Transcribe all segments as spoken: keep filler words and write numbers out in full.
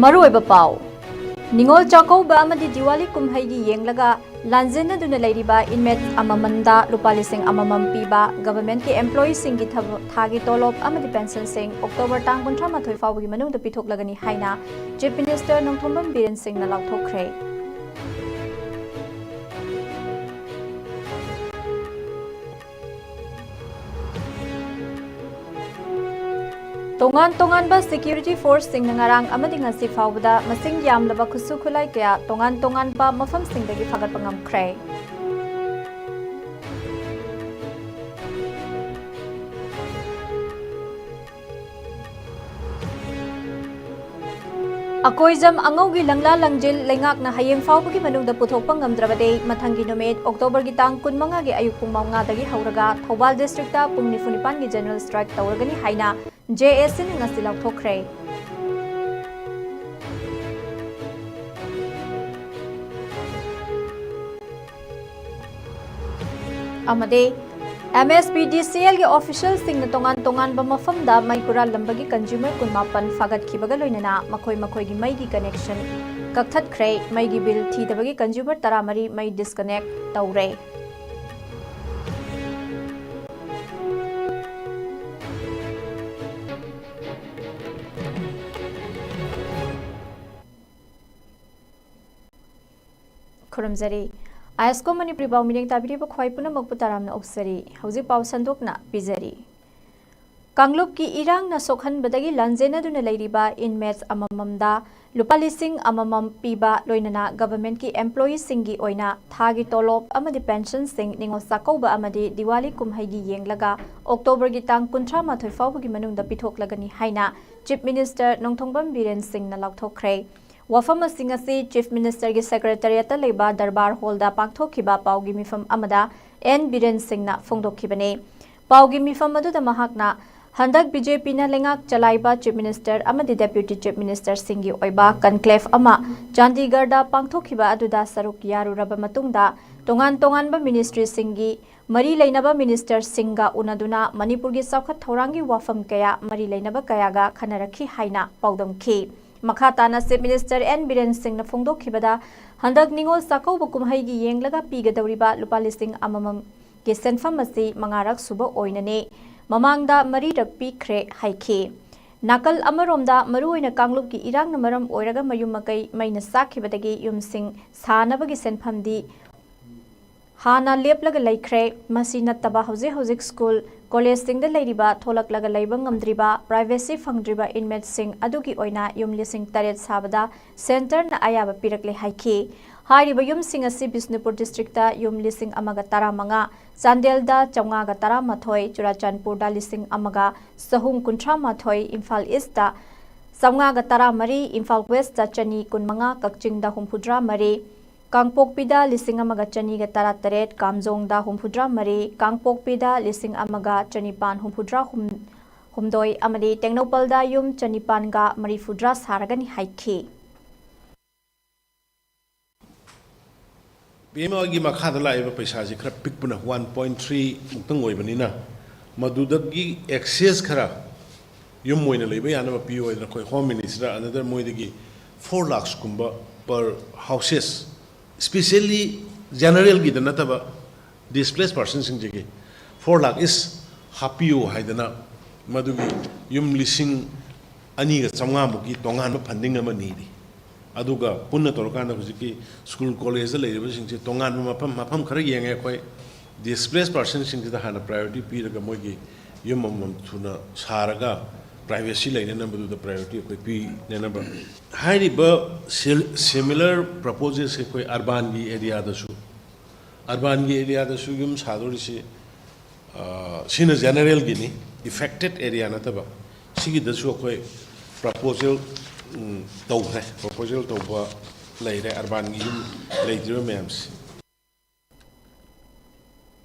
ꯃꯔꯨꯑꯣꯏꯕ ꯄꯥꯎ꯫ ꯅꯤꯉꯣꯜ ꯆꯥꯛꯀꯧꯕ ꯑꯃꯗꯤ ꯗꯤꯋꯥꯂꯤ ꯀꯨꯝꯍꯩꯒꯤ ꯌꯦꯡꯂꯒ ꯂꯥꯟꯖꯦꯟꯅꯗꯨꯅ ꯂꯩꯔꯤꯕ inmates ꯑꯃꯃꯝꯗ ꯂꯨꯄꯥ ꯂꯤꯁꯤꯡ ꯑꯃꯃꯝ ꯄꯤꯕ governmentꯀꯤ employeeꯁꯤꯡꯒꯤ ꯊꯕꯛ ꯊꯥꯒꯤ ꯇꯣꯂꯣꯞ ꯑꯃꯗꯤ pensionꯁꯤꯡ October ꯇꯥꯡ ꯀꯨꯟꯊ꯭ꯔꯥ ꯃꯥꯊꯣꯏ ꯐꯥꯎꯕꯒꯤ ꯃꯅꯨꯡꯗ ꯄꯤꯊꯣꯛꯂꯒꯅꯤ ꯍꯥꯏꯅ Chief Minister ꯅꯣꯡꯊꯣꯝꯕꯝ ꯕꯤꯔꯦꯟ ꯁꯤꯡꯅ ꯂꯥꯎꯊꯣꯛꯈ꯭ꯔꯦ꯫ ꯇꯣꯉꯥꯟ ꯇꯣꯉꯥꯟꯕ security forceꯁꯤꯡꯅ ꯉꯔꯥꯡ ꯑꯃꯗꯤ ꯉꯁꯤ ꯐꯥꯎꯕꯗ ꯃꯁꯤꯡ ꯌꯥꯝꯂꯕ ꯈꯨꯠꯁꯨ ꯈꯨꯠꯂꯥꯏ ꯀꯌꯥ ꯇꯣꯉꯥꯟ ꯇꯣꯉꯥꯟꯕ ꯃꯐꯝꯁꯤꯡꯗꯒꯤ ꯐꯥꯒꯠꯄ ꯉꯝꯈ꯭ꯔꯦ꯫ ꯑꯀꯣꯏꯖꯝ ꯑꯉꯧꯒꯤ ꯂꯪꯂꯥ ꯂꯪꯖꯤꯜ ꯂꯩꯉꯥꯛꯅ ꯍꯌꯦꯡ ꯐꯥꯎꯕꯒꯤ ꯃꯅꯨꯡꯗ ꯄꯨꯊꯣꯛꯄ ꯉꯝꯗ꯭ꯔꯕꯗꯤ ꯃꯊꯪꯒꯤ ꯅꯨꯃꯤꯠ Octoberꯒꯤ ꯇꯥꯡ ꯀꯨꯟꯃꯉꯥꯒꯤ ꯑꯌꯨꯛ ꯄꯨꯡ ꯃꯉꯥꯗꯒꯤ ꯍꯧꯔꯒ ꯊꯧꯕꯥꯜ districtꯇ ꯄꯨꯡ ꯅꯤꯐꯨ ꯅꯤꯄꯥꯟꯒꯤ general strike ꯇꯧꯔꯒꯅꯤ ꯍꯥꯏꯅ JACꯅ ꯉꯁꯤ ꯂꯥꯎꯊꯣꯛꯈ꯭ꯔꯦ꯫ ꯑꯃꯗꯤ MSPDCLꯒꯤ officialꯁꯤꯡꯅ ꯇꯣꯉꯥꯟ ꯇꯣꯉꯥꯟꯕ ꯃꯐꯝꯗ ꯃꯩ ꯍꯨꯔꯥꯜꯂꯝꯕꯒꯤ consumer ꯀꯨꯟꯃꯥꯄꯟ ꯐꯥꯒꯠꯈꯤꯕꯒ ꯂꯣꯏꯅꯅ ꯃꯈꯣꯏ ꯃꯈꯣꯏꯒꯤ ꯃꯩꯒꯤ connection ꯀꯛꯊꯠꯈ꯭ꯔꯦ꯫ ꯃꯩꯒꯤ bill ꯊꯤꯗꯕꯒꯤ consumer ꯇꯔꯥꯃꯔꯤ ꯃꯩ disconnect ꯇꯧꯔꯦ꯫ ꯈꯨꯔꯨꯝꯖꯔꯤ꯫ ꯑꯥꯏ ꯑꯦꯁ ꯀꯣ ꯃꯅꯤꯄꯨꯔꯤ ꯄꯥꯎ ꯃꯤꯠꯌꯦꯡ ꯇꯥꯕꯤꯔꯤꯕ ꯈ꯭ꯋꯥꯏ ꯄꯨꯝꯅꯃꯛꯄꯨ ꯇꯔꯥꯝꯅ ꯑꯣꯛꯆꯔꯤ꯫ ꯍꯧꯖꯤꯛ ꯄꯥꯎ ꯁꯟꯗꯣꯛꯅ ꯄꯤꯖꯔꯤ꯫ ꯀꯥꯡꯂꯨꯞꯀꯤ ꯏꯔꯥꯡꯅ ꯁꯣꯛꯍꯟꯕꯗꯒꯤ ꯂꯥꯟꯖꯦꯟꯅꯗꯨꯅ ꯂꯩꯔꯤꯕ inmates ꯑꯃꯃꯝꯗ ꯂꯨꯄꯥ ꯂꯤꯁꯤꯡ ꯑꯃꯃꯝ ꯄꯤꯕ, ꯂꯣꯏꯅꯅ governmentꯀꯤ employeeꯁꯤꯡꯒꯤ ꯑꯣꯏꯅ ꯊꯥꯒꯤ ꯇꯣꯂꯣꯞ ꯑꯃꯗꯤ pensionꯁꯤꯡ ꯅꯤꯉꯣꯜ ꯆꯥꯛꯀꯧꯕ ꯑꯃꯗꯤ ꯗꯤꯋꯥꯂꯤ ꯀꯨꯝꯍꯩꯒꯤ ꯌꯦꯡꯂꯒ Octoberꯒꯤ ꯇꯥꯡ ꯀꯨꯟꯊ꯭ꯔꯥ ꯃꯥꯊꯣꯏ ꯐꯥꯎꯕꯒꯤ ꯃꯅꯨꯡꯗ ꯄꯤꯊꯣꯛꯂꯒꯅꯤ ꯍꯥꯏꯅ Chief Minister ꯅꯣꯡꯊꯣꯝꯕꯝ ꯕꯤꯔꯦꯟ ꯁꯤꯡꯅ ꯂꯥꯎꯊꯣꯛꯈ꯭ꯔꯦ꯫ ꯋꯥꯐꯝ ꯑꯁꯤꯡ ꯑꯁꯤ Chief Ministerꯒꯤ Secretariatꯇ ꯂꯩꯕ ꯗꯔꯕꯥꯔ ꯍꯣꯜꯗ ꯄꯥꯡꯊꯣꯛꯈꯤꯕ ꯄꯥꯎꯒꯤ ꯃꯤꯐꯝ ꯑꯃꯗ ꯑꯦꯟ ꯕꯤꯔꯦꯟ ꯁꯤꯡꯅ ꯐꯣꯡꯗꯣꯛꯈꯤꯕꯅꯤ꯫ ꯄꯥꯎꯒꯤ ꯃꯤꯐꯝ ꯑꯗꯨꯗ ꯃꯍꯥꯛꯅ ꯍꯟꯗꯛ BJPꯅ ꯂꯩꯉꯥꯛ ꯆꯂꯥꯏꯕ Chief Minister ꯑꯃꯗꯤ Deputy Chief Ministerꯁꯤꯡꯒꯤ ꯑꯣꯏꯕ conclave ꯑꯃ ꯆꯥꯟꯗꯤꯒꯔꯗ ꯄꯥꯡꯊꯣꯛꯈꯤꯕ ꯑꯗꯨꯗ ꯁꯔꯨꯛ ꯌꯥꯔꯨꯔꯕ ꯃꯇꯨꯡꯗ ꯇꯣꯉꯥꯟ ꯇꯣꯉꯥꯟꯕ ministryꯁꯤꯡꯒꯤ ꯃꯔꯤ ꯂꯩꯅꯕ ministerꯁꯤꯡꯒ ꯎꯅꯗꯨꯅ ꯃꯅꯤꯄꯨꯔꯒꯤ ꯆꯥꯎꯈꯠ ꯊꯧꯔꯥꯡꯒꯤ ꯋꯥꯐꯝ ꯀꯌꯥ, ꯃꯔꯤ ꯂꯩꯅꯕ ꯀꯌꯥꯒ ꯈꯟꯅꯔꯛꯈꯤ ꯍꯥꯏꯅ ꯄꯥꯎꯗꯝꯈꯤ꯫ ꯃꯈꯥ ꯇꯥꯅ Chief Minister N Biren Singhꯅ ꯐꯣꯡꯗꯣꯛꯈꯤꯕꯗ, ꯍꯟꯗꯛ ꯅꯤꯉꯣꯜ ꯆꯥꯛꯀꯧꯕ ꯀꯨꯝꯍꯩꯒꯤ ꯌꯦꯡꯂꯒ ꯄꯤꯒꯗꯧꯔꯤꯕ ꯂꯨꯄꯥ ꯂꯤꯁꯤꯡ ꯑꯃꯃꯝꯒꯤ ꯁꯦꯟꯐꯝ ꯑꯁꯤ ꯃꯉꯥꯔꯛ ꯁꯨꯕ ꯑꯣꯏꯅꯅꯤ꯫ ꯃꯃꯥꯡꯗ ꯃꯔꯤꯔꯛ ꯄꯤꯈ꯭ꯔꯦ ꯍꯥꯏꯈꯤ꯫ ꯅꯥꯀꯜ ꯑꯃꯔꯣꯝꯗ, ꯃꯔꯨꯑꯣꯏꯅ ꯀꯥꯡꯂꯨꯞꯀꯤ ꯏꯔꯥꯡꯅ ꯃꯔꯝ ꯑꯣꯏꯔꯒ ꯃꯌꯨꯝ ꯃꯀꯩ ꯃꯩꯅ ꯆꯥꯛꯈꯤꯕꯗꯒꯤ ꯌꯨꯝꯁꯤꯡ ꯁꯥꯅꯕꯒꯤ ꯁꯦꯟꯐꯝꯗꯤ ꯍꯥꯟꯅ ꯂꯦꯞꯂꯒ ꯂꯩꯈ꯭ꯔꯦ꯫ ꯃꯁꯤ ꯅꯠꯇꯕ, ꯍꯧꯖꯤꯛ ꯍꯧꯖꯤꯛ ꯁ꯭ꯀꯨꯜ, ꯀꯣꯂꯦꯖꯁꯤꯡꯗ ꯂꯩꯔꯤꯕ, ꯊꯣꯛꯂꯛꯂꯒ ꯂꯩꯕ ꯉꯝꯗ꯭ꯔꯤꯕ, privacy ꯐꯪꯗ꯭ꯔꯤꯕ inmateꯁꯤꯡ ꯑꯗꯨꯒꯤ ꯑꯣꯏꯅ ꯌꯨꯝ ꯂꯤꯁꯤꯡ ꯇꯔꯦꯠ ꯁꯥꯕꯗ centreꯅ ꯑꯌꯥꯕ ꯄꯤꯔꯛꯂꯦ ꯍꯥꯏꯈꯤ꯫ ꯍꯥꯏꯔꯤꯕ ꯌꯨꯝꯁꯤꯡ ꯑꯁꯤ ꯕꯤꯁꯅꯨꯄꯨꯔ districtꯇ ꯌꯨꯝ ꯂꯤꯁꯤꯡ ꯑꯃꯒ ꯇꯔꯥꯃꯉꯥ, ꯆꯥꯟꯗꯦꯜꯗ ꯆꯥꯝꯃꯉꯥꯒ ꯇꯔꯥꯃꯥꯊꯣꯏ, ꯆꯨꯔꯥꯆꯥꯟꯄꯨꯔꯗ ꯂꯤꯁꯤꯡ ꯑꯃꯒ ꯆꯍꯨꯝ ꯀꯨꯟꯊ꯭ꯔꯥ ꯃꯥꯊꯣꯏ, ꯏꯝꯐꯥꯜ Eastꯇ ꯆꯥꯝꯃꯉꯥꯒ ꯇꯔꯥꯃꯔꯤ, ꯏꯝꯐꯥꯜ Westꯇ ꯆꯅꯤ ꯀꯨꯟꯃꯉꯥ, ꯀꯛꯆꯤꯡꯗ ꯍꯨꯝꯐꯨꯇꯔꯥ ꯃꯔꯤ, ꯀꯥꯡꯄꯣꯛꯄꯤꯗ ꯂꯤꯁꯤꯡ ꯑꯃꯒ ꯆꯅꯤꯒ ꯇꯔꯥꯇꯔꯦꯠ, ꯀꯥꯝꯖꯣꯡꯗ ꯍꯨꯝꯐꯨꯇꯔꯥ ꯃꯔꯤ, ꯀꯥꯡꯄꯣꯛꯄꯤꯗ ꯂꯤꯁꯤꯡ ꯑꯃꯒ ꯆꯅꯤꯄꯥꯟ ꯍꯨꯝꯐꯨꯇꯔꯥ ꯍꯨꯝꯗꯣꯏ ꯑꯃꯗꯤ ꯇꯦꯡꯅꯧꯄꯜꯗ ꯌꯨꯝ ꯆꯅꯤꯄꯥꯟꯒ ꯃꯔꯤꯐꯨꯇꯔꯥ ꯁꯥꯔꯒꯅꯤ ꯍꯥꯏꯈꯤ꯫ ꯄꯤ ꯑꯦꯝ ꯑꯥꯏꯒꯤ ꯃꯈꯥꯗ ꯂꯥꯛꯏꯕ ꯄꯩꯁꯥꯁꯤ ꯈꯔ ꯄꯤꯛꯄꯅ, ꯋꯥꯟ ꯄꯣꯏꯟ ꯊ꯭ꯔꯤ ꯃꯨꯛꯇꯪ ꯑꯣꯏꯕꯅꯤꯅ, ꯃꯗꯨꯗꯒꯤ excess ꯈꯔ ꯌꯨꯝ ꯑꯣꯏꯅ ꯂꯩꯕ ꯌꯥꯅꯕ ꯄꯤꯌꯨ ꯍꯥꯏꯗꯅ ꯑꯩꯈꯣꯏ Home Minister another ꯃꯣꯏꯗꯒꯤ four lakhs ꯀꯨꯝꯕ per houses, specially generalꯒꯤꯗ ꯅꯠꯇꯕ, displaced personꯁꯤꯡꯁꯤꯒꯤ four lakh is ꯍꯥꯞꯄꯤꯌꯨ ꯍꯥꯏꯗꯅ ꯃꯗꯨꯒꯤ ꯌꯨꯝ ꯂꯤꯁꯤꯡ ꯑꯅꯤꯒ ꯆꯥꯝꯃꯉꯥ ꯃꯨꯛꯀꯤ ꯇꯣꯉꯥꯟꯕ funding ꯑꯃ ꯅꯤꯔꯤ꯫ ꯑꯗꯨꯒ ꯄꯨꯟꯅ ꯇꯧꯔꯀꯥꯟꯗ ꯍꯧꯖꯤꯛꯀꯤ ꯁ꯭ꯀꯨꯜ ꯀꯣꯂꯦꯖꯇ ꯂꯩꯔꯤꯕꯁꯤꯡꯁꯤ ꯇꯣꯉꯥꯟꯕ ꯃꯐꯝ, ꯃꯐꯝ ꯈꯔ ꯌꯦꯡꯉꯦ ꯑꯩꯈꯣꯏ꯫ Displaced personꯁꯤꯡꯁꯤꯗ ꯍꯥꯟꯅ priority ꯄꯤꯔꯒ ꯃꯣꯏꯒꯤ ꯌꯨꯝ ꯑꯃꯃꯝ ꯊꯨꯅ ꯁꯥꯔꯒ privacy ꯂꯩꯅꯅꯕꯗꯨꯗ priority ꯑꯩꯈꯣꯏ ꯄꯤꯅꯅꯕ꯫ ꯍꯥꯏꯔꯤꯕ ꯁꯤꯜ-, similar proposalꯁꯦ ꯑꯩꯈꯣꯏ urbanꯒꯤ areaꯗꯁꯨ, urbanꯒꯤ areaꯗꯁꯨ ꯌꯨꯝ ꯁꯥꯗꯣꯔꯤꯁꯤ, ꯑ, ꯁꯤꯅ generalꯒꯤꯅꯤ, affected area ꯅꯠꯇꯕ꯫ ꯁꯤꯒꯤꯗꯁꯨ ꯑꯩꯈꯣꯏ proposal, ꯎꯝ, ꯇꯧꯈ꯭ꯔꯦ, proposal ꯇꯧꯕ ꯂꯩꯔꯦ, urbanꯒꯤ ꯌꯨꯝ ꯂꯩꯇ꯭ꯔꯤꯕ ꯃꯌꯥꯝꯁꯦ꯫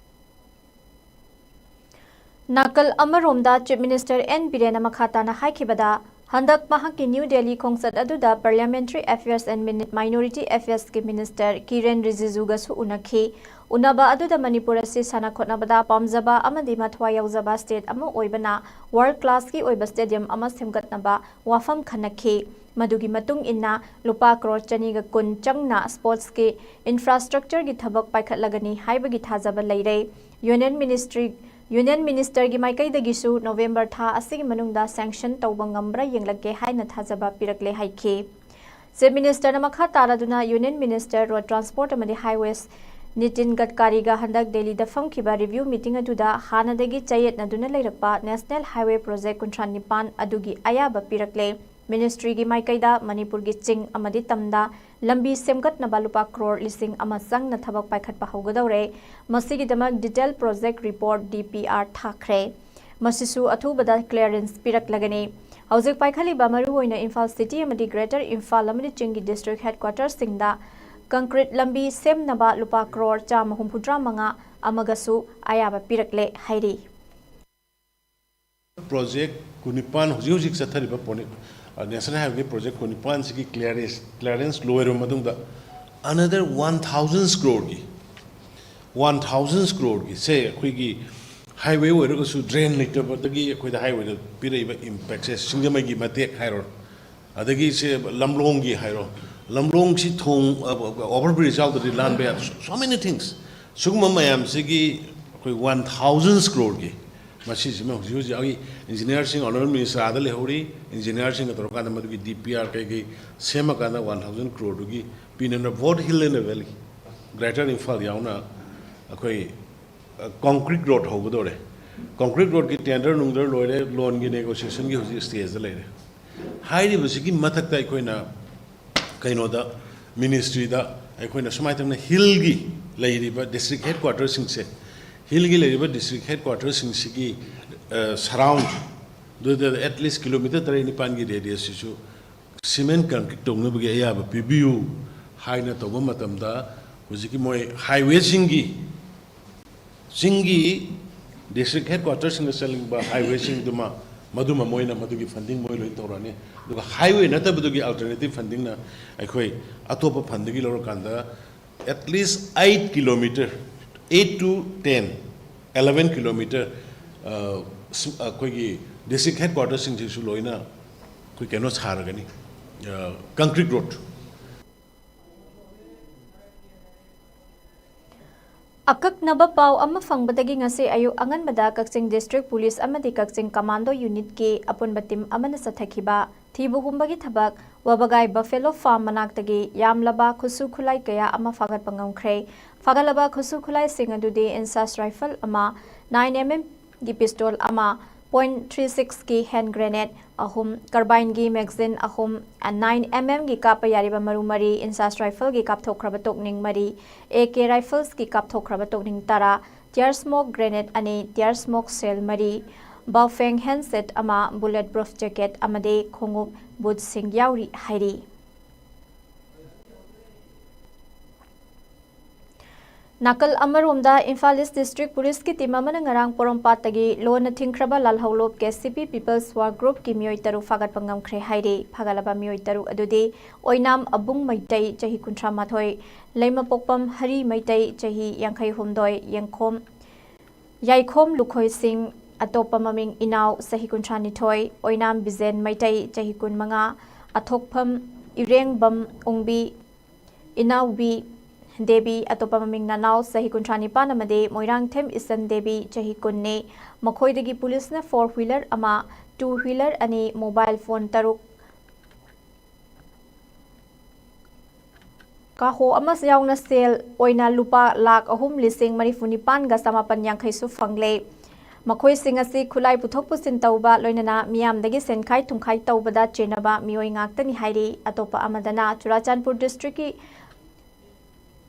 ꯅꯥꯀꯜ ꯑꯃꯔꯣꯝꯗ Chief Minister N ꯕꯤꯔꯦꯟꯅ ꯃꯈꯥ ꯇꯥꯅ ꯍꯥꯏꯈꯤꯕꯗ, ꯍꯟꯗꯛ ꯃꯍꯥꯛꯀꯤ ꯅ꯭ꯌꯨ ꯗꯦꯜꯂꯤ ꯈꯣꯡꯆꯠ ꯑꯗꯨꯗ Parliamentary Affairs and Mini-, Minority Affairs ꯀꯤ Minister ꯀꯤꯔꯦꯟ ꯔꯤꯖꯤꯖꯨꯒꯁꯨ ꯎꯅꯈꯤ꯫ ꯎꯅꯕ ꯑꯗꯨꯗ ꯃꯅꯤꯄꯨꯔ ꯑꯁꯤ ꯁꯥꯟꯅ ꯈꯣꯠꯅꯕꯗ ꯄꯥꯝꯖꯕ ꯑꯃꯗꯤ ꯃꯊ꯭ꯋꯥꯏ ꯌꯥꯎꯖꯕ state ꯑꯃ ꯑꯣꯏꯕꯅ world class ꯀꯤ ꯑꯣꯏꯕ stadium ꯑꯃ ꯁꯦꯝꯒꯠꯅꯕ ꯋꯥꯐꯝ ꯈꯟꯅꯈꯤ꯫ ꯃꯗꯨꯒꯤ ꯃꯇꯨꯡ ꯏꯟꯅ ꯂꯨꯄꯥ ꯀ꯭ꯔꯣꯔ ꯆꯅꯤꯒ ꯀꯨꯟ ꯆꯪꯅ sports ꯀꯤ infrastructure ꯒꯤ ꯊꯕꯛ ꯄꯥꯏꯈꯠꯂꯒꯅꯤ ꯍꯥꯏꯕꯒꯤ ꯊꯥꯖꯕ ꯂꯩꯔꯦ꯫ Union Ministry, Union Minister ꯒꯤ ꯃꯥꯏꯀꯩꯗꯒꯤꯁꯨ November ꯊꯥ ꯑꯁꯤꯒꯤ ꯃꯅꯨꯡꯗ sanction ꯇꯧꯕ ꯉꯝꯕ꯭ꯔꯥ ꯌꯦꯡꯂꯛꯀꯦ ꯍꯥꯏꯅ ꯊꯥꯖꯕ ꯄꯤꯔꯛꯂꯦ ꯍꯥꯏꯈꯤ꯫ Chief Minister ꯅ ꯃꯈꯥ ꯇꯥꯔꯗꯨꯅ Union Minister Road Transport ꯑꯃꯗꯤ Highways ꯅꯤꯇꯤꯟ ꯒꯗꯀꯥꯔꯤꯒ ꯍꯟꯗꯛ ꯗꯦꯜꯂꯤꯗ ꯐꯝꯈꯤꯕ review meeting ꯑꯗꯨꯗ ꯍꯥꯟꯅꯗꯒꯤ ꯆꯌꯦꯠꯅꯗꯨꯅ ꯂꯩꯔꯛꯄ National Highway Project ꯀꯨꯟꯊ꯭ꯔꯥ ꯅꯤꯄꯥꯟ ꯑꯗꯨꯒꯤ ꯑꯌꯥꯕ ꯄꯤꯔꯛꯂꯦ꯫ Ministry ꯒꯤ ꯃꯥꯏꯀꯩꯗ ꯃꯅꯤꯄꯨꯔꯒꯤ ꯆꯤꯡ ꯑꯃꯗꯤ ꯇꯝꯗ ꯂꯝꯕꯤ ꯁꯦꯝꯒꯠꯅꯕ ꯂꯨꯄꯥ ꯀ꯭ꯔꯣꯔ ꯂꯤꯁꯤꯡ ꯑꯃ ꯆꯪꯅ ꯊꯕꯛ ꯄꯥꯏꯈꯠꯄ ꯍꯧꯒꯗꯧꯔꯦ꯫ ꯃꯁꯤꯒꯤꯗꯃꯛ detail project report, D P R, ꯊꯥꯈ꯭ꯔꯦ꯫ ꯃꯁꯤꯁꯨ ꯑꯊꯨꯕꯗ clearance ꯄꯤꯔꯛꯂꯒꯅꯤ꯫ ꯍꯧꯖꯤꯛ ꯄꯥꯏꯈꯠꯂꯤꯕ ꯃꯔꯨꯑꯣꯏꯅ ꯏꯝꯐꯥꯜ city ꯑꯃꯗꯤ Greater ꯏꯝꯐꯥꯜ ꯑꯃꯗꯤ ꯆꯤꯡꯒꯤ district headquarters ꯁꯤꯡꯗ concrete ꯂꯝꯕꯤ ꯁꯦꯝꯅꯕ ꯂꯨꯄꯥ ꯀ꯭ꯔꯣꯔ ꯆꯥꯝꯃ ꯍꯨꯝꯐꯨꯇꯔꯥ ꯃꯉꯥ ꯑꯃꯒꯁꯨ ꯑꯌꯥꯕ ꯄꯤꯔꯛꯂꯦ ꯍꯥꯏꯔꯤ꯫ Project ꯀꯨꯟꯅꯤꯄꯥꯟ, ꯍꯧꯖꯤꯛ ꯍꯧꯖꯤꯛ ꯆꯠꯊꯔꯤꯕ ꯄꯣꯅꯤ-, ꯑ, National Highway Project ꯀꯨꯟꯅꯤꯄꯥꯟꯁꯤꯒꯤ clearance, clearance ꯂꯣꯏꯔꯕ ꯃꯇꯨꯡꯗ another one thousand crore ꯒꯤ, one thousand crore ꯒꯤ ꯁꯦ ꯑꯩꯈꯣꯏꯒꯤ highway ꯑꯣꯏꯔꯒꯁꯨ drain ꯂꯩꯇꯕꯗꯒꯤ ꯑꯩꯈꯣꯏꯗ highway ꯗ ꯄꯤꯔꯛꯏꯕ impact ꯁꯦ ꯁꯤꯡꯖꯃꯩꯒꯤ ꯃꯇꯦꯛ ꯍꯥꯏꯔꯣ, ꯑꯗꯒꯤ ꯁꯦ ꯂꯝꯂꯣꯡꯒꯤ ꯍꯥꯏꯔꯣ, ꯂꯝꯂꯣꯡꯁꯤ ꯊꯣꯡ, ꯑ, over bridge ꯌꯥꯎꯗ꯭ꯔꯗꯤ ꯂꯥꯟꯕ ꯌꯥꯗꯦ꯫ So, so many things꯫ ꯁꯤꯒꯨꯝꯕ ꯃꯌꯥꯝꯁꯤꯒꯤ ꯑꯩꯈꯣꯏ one thousand crore ꯒꯤ ꯃꯁꯤꯁꯤꯃ ꯍꯧꯖꯤꯛ ꯍꯧꯖꯤꯛ ꯑꯩ engineer ꯁꯤꯡ, Honourable Minister ꯑꯥꯗ ꯂꯩꯍꯧꯔꯤ, engineer ꯁꯤꯡꯒ ꯇꯧꯔꯀꯥꯟꯗ ꯃꯗꯨꯒꯤ D P R ꯀꯩꯀꯩ ꯁꯦꯝꯃꯀꯥꯟꯗ one thousand crore ꯗꯨꯒꯤ ꯄꯤꯅꯅ both hill and valley, Greater Imphal ꯌꯥꯎꯅ ꯑꯩꯈꯣꯏ, ꯑ, concrete road ꯍꯧꯒꯗꯧꯔꯦ꯫ Concrete road ꯀꯤ tender ꯅꯨꯡꯗꯔ ꯂꯣꯏꯔꯦ, loan ꯒꯤ negotiation ꯒꯤ ꯍꯧꯖꯤꯛ stage ꯇ ꯂꯩꯔꯦ꯫ ꯍꯥꯏꯔꯤꯕꯁꯤꯒꯤ ꯃꯊꯛꯇ ꯑꯩꯈꯣꯏꯅ ꯀꯩꯅꯣꯗ, ministry ꯗ ꯑꯩꯈꯣꯏꯅ ꯁꯨꯃꯥꯏꯅ ꯇꯧꯅ hill ꯒꯤ ꯂꯩꯔꯤꯕ district headquarters ꯁꯤꯡꯁꯦ, hill ꯒꯤ ꯂꯩꯔꯤꯕ district headquarters ꯁꯤꯡꯁꯤꯒꯤ, ꯑ, surround ꯗꯨꯗ at least kilometre ꯇꯔꯦꯠ ꯅꯤꯄꯥꯟꯒꯤ radius ꯁꯤꯁꯨ cement concrete ꯇꯧꯅꯕꯒꯤ ꯑꯌꯥꯕ ꯄꯤꯕꯤꯌꯨ ꯍꯥꯏꯅ ꯇꯧꯕ ꯃꯇꯝꯗ, ꯍꯧꯖꯤꯛꯀꯤ ꯃꯣꯏ highway ꯁꯤꯡꯒꯤ, ꯆꯤꯡꯒꯤ district headquarters ꯁꯤꯡꯗ ꯆꯠꯅꯤꯡꯕ highway ꯁꯤꯡꯗꯨꯃ ꯃꯗꯨꯃ ꯃꯣꯏꯅ ꯃꯗꯨꯒꯤ ꯐꯟꯗꯤꯡ ꯃꯣꯏ ꯂꯣꯏ ꯇꯧꯔꯛꯑꯅꯤ꯫ ꯑꯗꯨꯒ ꯍꯥꯏꯋꯦ ꯅꯠꯇꯕꯗꯨꯒꯤ ꯑꯜꯇꯔꯅꯦꯇꯤꯞ ꯐꯟꯗꯤꯡꯅ ꯑꯩꯈꯣꯏ ꯑꯇꯣꯞꯄ ꯐꯟꯗꯒꯤ ꯂꯧꯔꯀꯥꯟꯗ at least eight kilometer, eight to ten, eleven kilometer ꯑꯩꯈꯣꯏꯒꯤ ꯗꯤꯁꯇ꯭ꯔꯤꯛ ꯍꯦꯗ ꯀ꯭ꯋꯥꯇꯔꯁꯤꯡꯁꯤꯁꯨ ꯂꯣꯏꯅ ꯑꯩꯈꯣꯏ ꯀꯩꯅꯣ ꯁꯥꯔꯒꯅꯤ, ꯀꯪꯀ꯭ꯔꯤꯠ ꯔꯣꯗ꯫ ꯑꯀꯛꯅꯕ ꯄꯥꯎ ꯑꯃ ꯐꯪꯕꯗꯒꯤ ꯉꯁꯤ ꯑꯌꯨꯛ ꯑꯉꯟꯕꯗ ꯀꯛꯆꯤꯡ ꯗꯤꯁꯇ꯭ꯔꯤꯛ ꯄꯨꯂꯤꯁ ꯑꯃꯗꯤ ꯀꯛꯆꯤꯡ ꯀꯃꯥꯟꯗꯣ ꯌꯨꯅꯤꯠꯀꯤ ꯑꯄꯨꯟꯕ ꯇꯤꯝ ꯑꯃꯅ ꯆꯠꯊꯈꯤꯕ ꯊꯤꯕ ꯍꯨꯝꯕꯒꯤ ꯊꯕꯛ ꯋꯥꯕꯒꯥꯏ ꯕꯐꯦꯂꯣ ꯐꯥꯔꯝ ꯃꯅꯥꯛꯇꯒꯤ ꯌꯥꯝꯂꯕ ꯈꯨꯠꯁꯨ ꯈꯨꯠꯂꯥꯏ ꯀꯌꯥ ꯑꯃ ꯐꯥꯒꯠꯄ ꯉꯝꯈ꯭ꯔꯦ꯫ ꯐꯥꯒꯠꯂꯕ ꯈꯨꯠꯁꯨ ꯈꯨꯠꯂꯥꯏꯁꯤꯡ ꯑꯗꯨꯗꯤ ꯏꯟꯁꯥꯁ ꯔꯥꯏꯐꯜ ꯑꯃ, ꯅꯥꯏꯟ ꯑꯦꯝ ꯑꯦꯝꯒꯤ ꯄꯤꯁꯇꯣꯜ ꯑꯃ, ꯄꯣꯏꯟ ꯊ꯭ꯔꯤ ꯁꯤꯛꯁꯀꯤ ꯍꯦꯟ ꯒ꯭ꯔꯦꯅꯦꯗ ꯑꯍꯨꯝ, ꯀꯔꯕꯥꯏꯟꯒꯤ ꯃꯦꯒꯖꯤꯟ ꯑꯍꯨꯝ, ꯅꯥꯏꯟ ꯑꯦꯝ ꯑꯦꯝꯒꯤ ꯀꯥꯞꯄ ꯌꯥꯔꯤꯕ ꯃꯔꯨ ꯃꯔꯤ, ꯏꯟꯁꯥꯁ ꯔꯥꯏꯐꯜꯒꯤ ꯀꯥꯞꯊꯣꯛꯈ꯭ꯔꯕ ꯇꯣꯛꯅꯤꯡ ꯃꯔꯤ, ꯑꯦ ꯀꯦ ꯔꯥꯏꯐꯜꯁꯀꯤ ꯀꯥꯞꯊꯣꯛꯈ꯭ꯔꯕ ꯇꯣꯛꯅꯤꯡ ꯇꯔꯥ, ꯇꯤꯌꯔ ꯁ꯭ꯃꯣꯛ ꯒ꯭ꯔꯦꯅꯦꯗ ꯑꯅꯤ, ꯇꯤꯌꯔ ꯁ꯭ꯃꯣꯛ ꯁꯦꯜ ꯃꯔꯤ, ꯕꯥꯎꯐꯦꯡ ꯍꯦꯟꯁꯦꯠ ꯑꯃ, ꯕꯨꯂꯦꯠ ꯄ꯭ꯔꯨꯐ ꯖꯦꯀꯦꯠ ꯑꯃꯗꯤ ꯈꯣꯡꯎꯞ ꯕꯨꯠꯁꯤꯡ ꯌꯥꯎꯔꯤ ꯍꯥꯏꯔꯤ꯫ ꯅꯥꯀꯜ ꯑꯃꯔꯣꯝꯗ, ꯏꯝꯐꯥꯜ ꯏꯁ ꯗꯤꯁꯇ꯭ꯔꯤꯛ ꯄꯨꯂꯤꯁꯀꯤ ꯇꯤꯝ ꯑꯃꯅ ꯉꯔꯥꯡ ꯄꯣꯔꯣꯝꯄꯥꯠꯇꯒꯤ ꯂꯣꯟꯅ ꯊꯤꯡꯈ꯭ꯔꯕ ꯂꯥꯜꯍꯧꯂꯨꯞ ꯀꯦ ꯁꯤ ꯄꯤ ꯄꯤꯄꯜꯁ ꯋꯥꯔ ꯒ꯭ꯔꯨꯞꯀꯤ ꯃꯤꯑꯣꯏ ꯇꯔꯨꯛ ꯐꯥꯒꯠꯄ ꯉꯝꯈ꯭ꯔꯦ ꯍꯥꯏꯔꯤ꯫ ꯐꯥꯒꯠꯂꯕ ꯃꯤꯑꯣꯏ ꯇꯔꯨꯛ ꯑꯗꯨꯗꯤ ꯑꯣꯏꯅꯥꯝ ꯑꯕꯨꯡ ꯃꯩꯇꯩ, ꯆꯍꯤ ꯀꯨꯟꯊ꯭ꯔꯥ ꯃꯥꯊꯣꯏ, ꯂꯩꯃꯄꯣꯛꯄꯝ ꯍꯔꯤ ꯃꯩꯇꯩ, ꯆꯍꯤ ꯌꯥꯡꯈꯩ ꯍꯨꯝꯗꯣꯏ, ꯌꯦꯡꯈꯣꯝ ꯌꯥꯏꯈꯣꯝ ꯂꯨꯈꯣꯏꯁꯤꯡ, ꯑꯇꯣꯞꯄ ꯃꯃꯤꯡ ꯏꯅꯥꯎ, ꯆꯍꯤ ꯀꯨꯟꯊ꯭ꯔꯥ ꯅꯤꯊꯣꯏ, ꯑꯣꯏꯅꯥꯝ ꯕꯤꯖꯦꯟ ꯃꯩꯇꯩ, ꯆꯍꯤ ꯀꯨꯟ ꯃꯉꯥ, ꯑꯊꯣꯛꯐꯝ ꯏꯔꯦꯡꯕꯝ ꯑꯣꯡꯕꯤ, ꯏꯅꯥꯎꯕꯤ ꯗꯦꯕꯤ, ꯑꯇꯣꯞꯄ ꯃꯃꯤꯡ ꯅꯅꯥꯎ, ꯆꯍꯤ ꯀꯨꯟꯊ꯭ꯔꯥ ꯅꯤꯄꯥꯟ ꯑꯃꯗꯤ ꯃꯣꯏꯔꯥꯡꯊꯦꯝ ꯏꯆꯟ ꯗꯦꯕꯤ, ꯆꯍꯤ ꯀꯨꯟꯅꯤ꯫ ꯃꯈꯣꯏꯗꯒꯤ ꯄꯨꯂꯤꯁꯅ ꯐꯣꯔ ꯍ꯭ꯋꯤꯂꯔ ꯑꯃ, ꯇꯨ ꯍ꯭ꯋꯤꯂꯔ ꯑꯅꯤ, ꯃꯣꯕꯥꯏꯜ ꯐꯣꯟ ꯇꯔꯨꯛ, ꯀꯥꯍꯣ ꯑꯃ ꯌꯥꯎꯅ ꯁꯦꯜ ꯑꯣꯏꯅ ꯂꯨꯄꯥ ꯂꯥꯈ ꯑꯍꯨꯝ ꯂꯤꯁꯤꯡ ꯃꯔꯤꯐꯨ ꯅꯤꯄꯥꯟꯒ ꯆꯃꯥꯄꯟ ꯌꯥꯡꯈꯩꯁꯨ ꯐꯪꯂꯦ꯫ ꯃꯈꯣꯏꯁꯤꯡ ꯑꯁꯤ ꯈꯨꯠꯂꯥꯏ ꯄꯨꯊꯣꯛ ꯄꯨꯁꯤꯟ ꯇꯧꯕ, ꯂꯣꯏꯅꯅ ꯃꯤꯌꯥꯝꯗꯒꯤ ꯁꯦꯟꯈꯥꯏ ꯊꯨꯝꯈꯥꯏ ꯇꯧꯕꯗ ꯆꯦꯟꯅꯕ ꯃꯤꯑꯣꯏ ꯉꯥꯛꯇꯅꯤ ꯍꯥꯏꯔꯤ꯫ ꯑꯇꯣꯞꯄ ꯑꯃꯗꯅ ꯆꯨꯔꯥꯆꯥꯟꯄꯨꯔ ꯗꯤꯁꯇ꯭ꯔꯤꯛꯀꯤ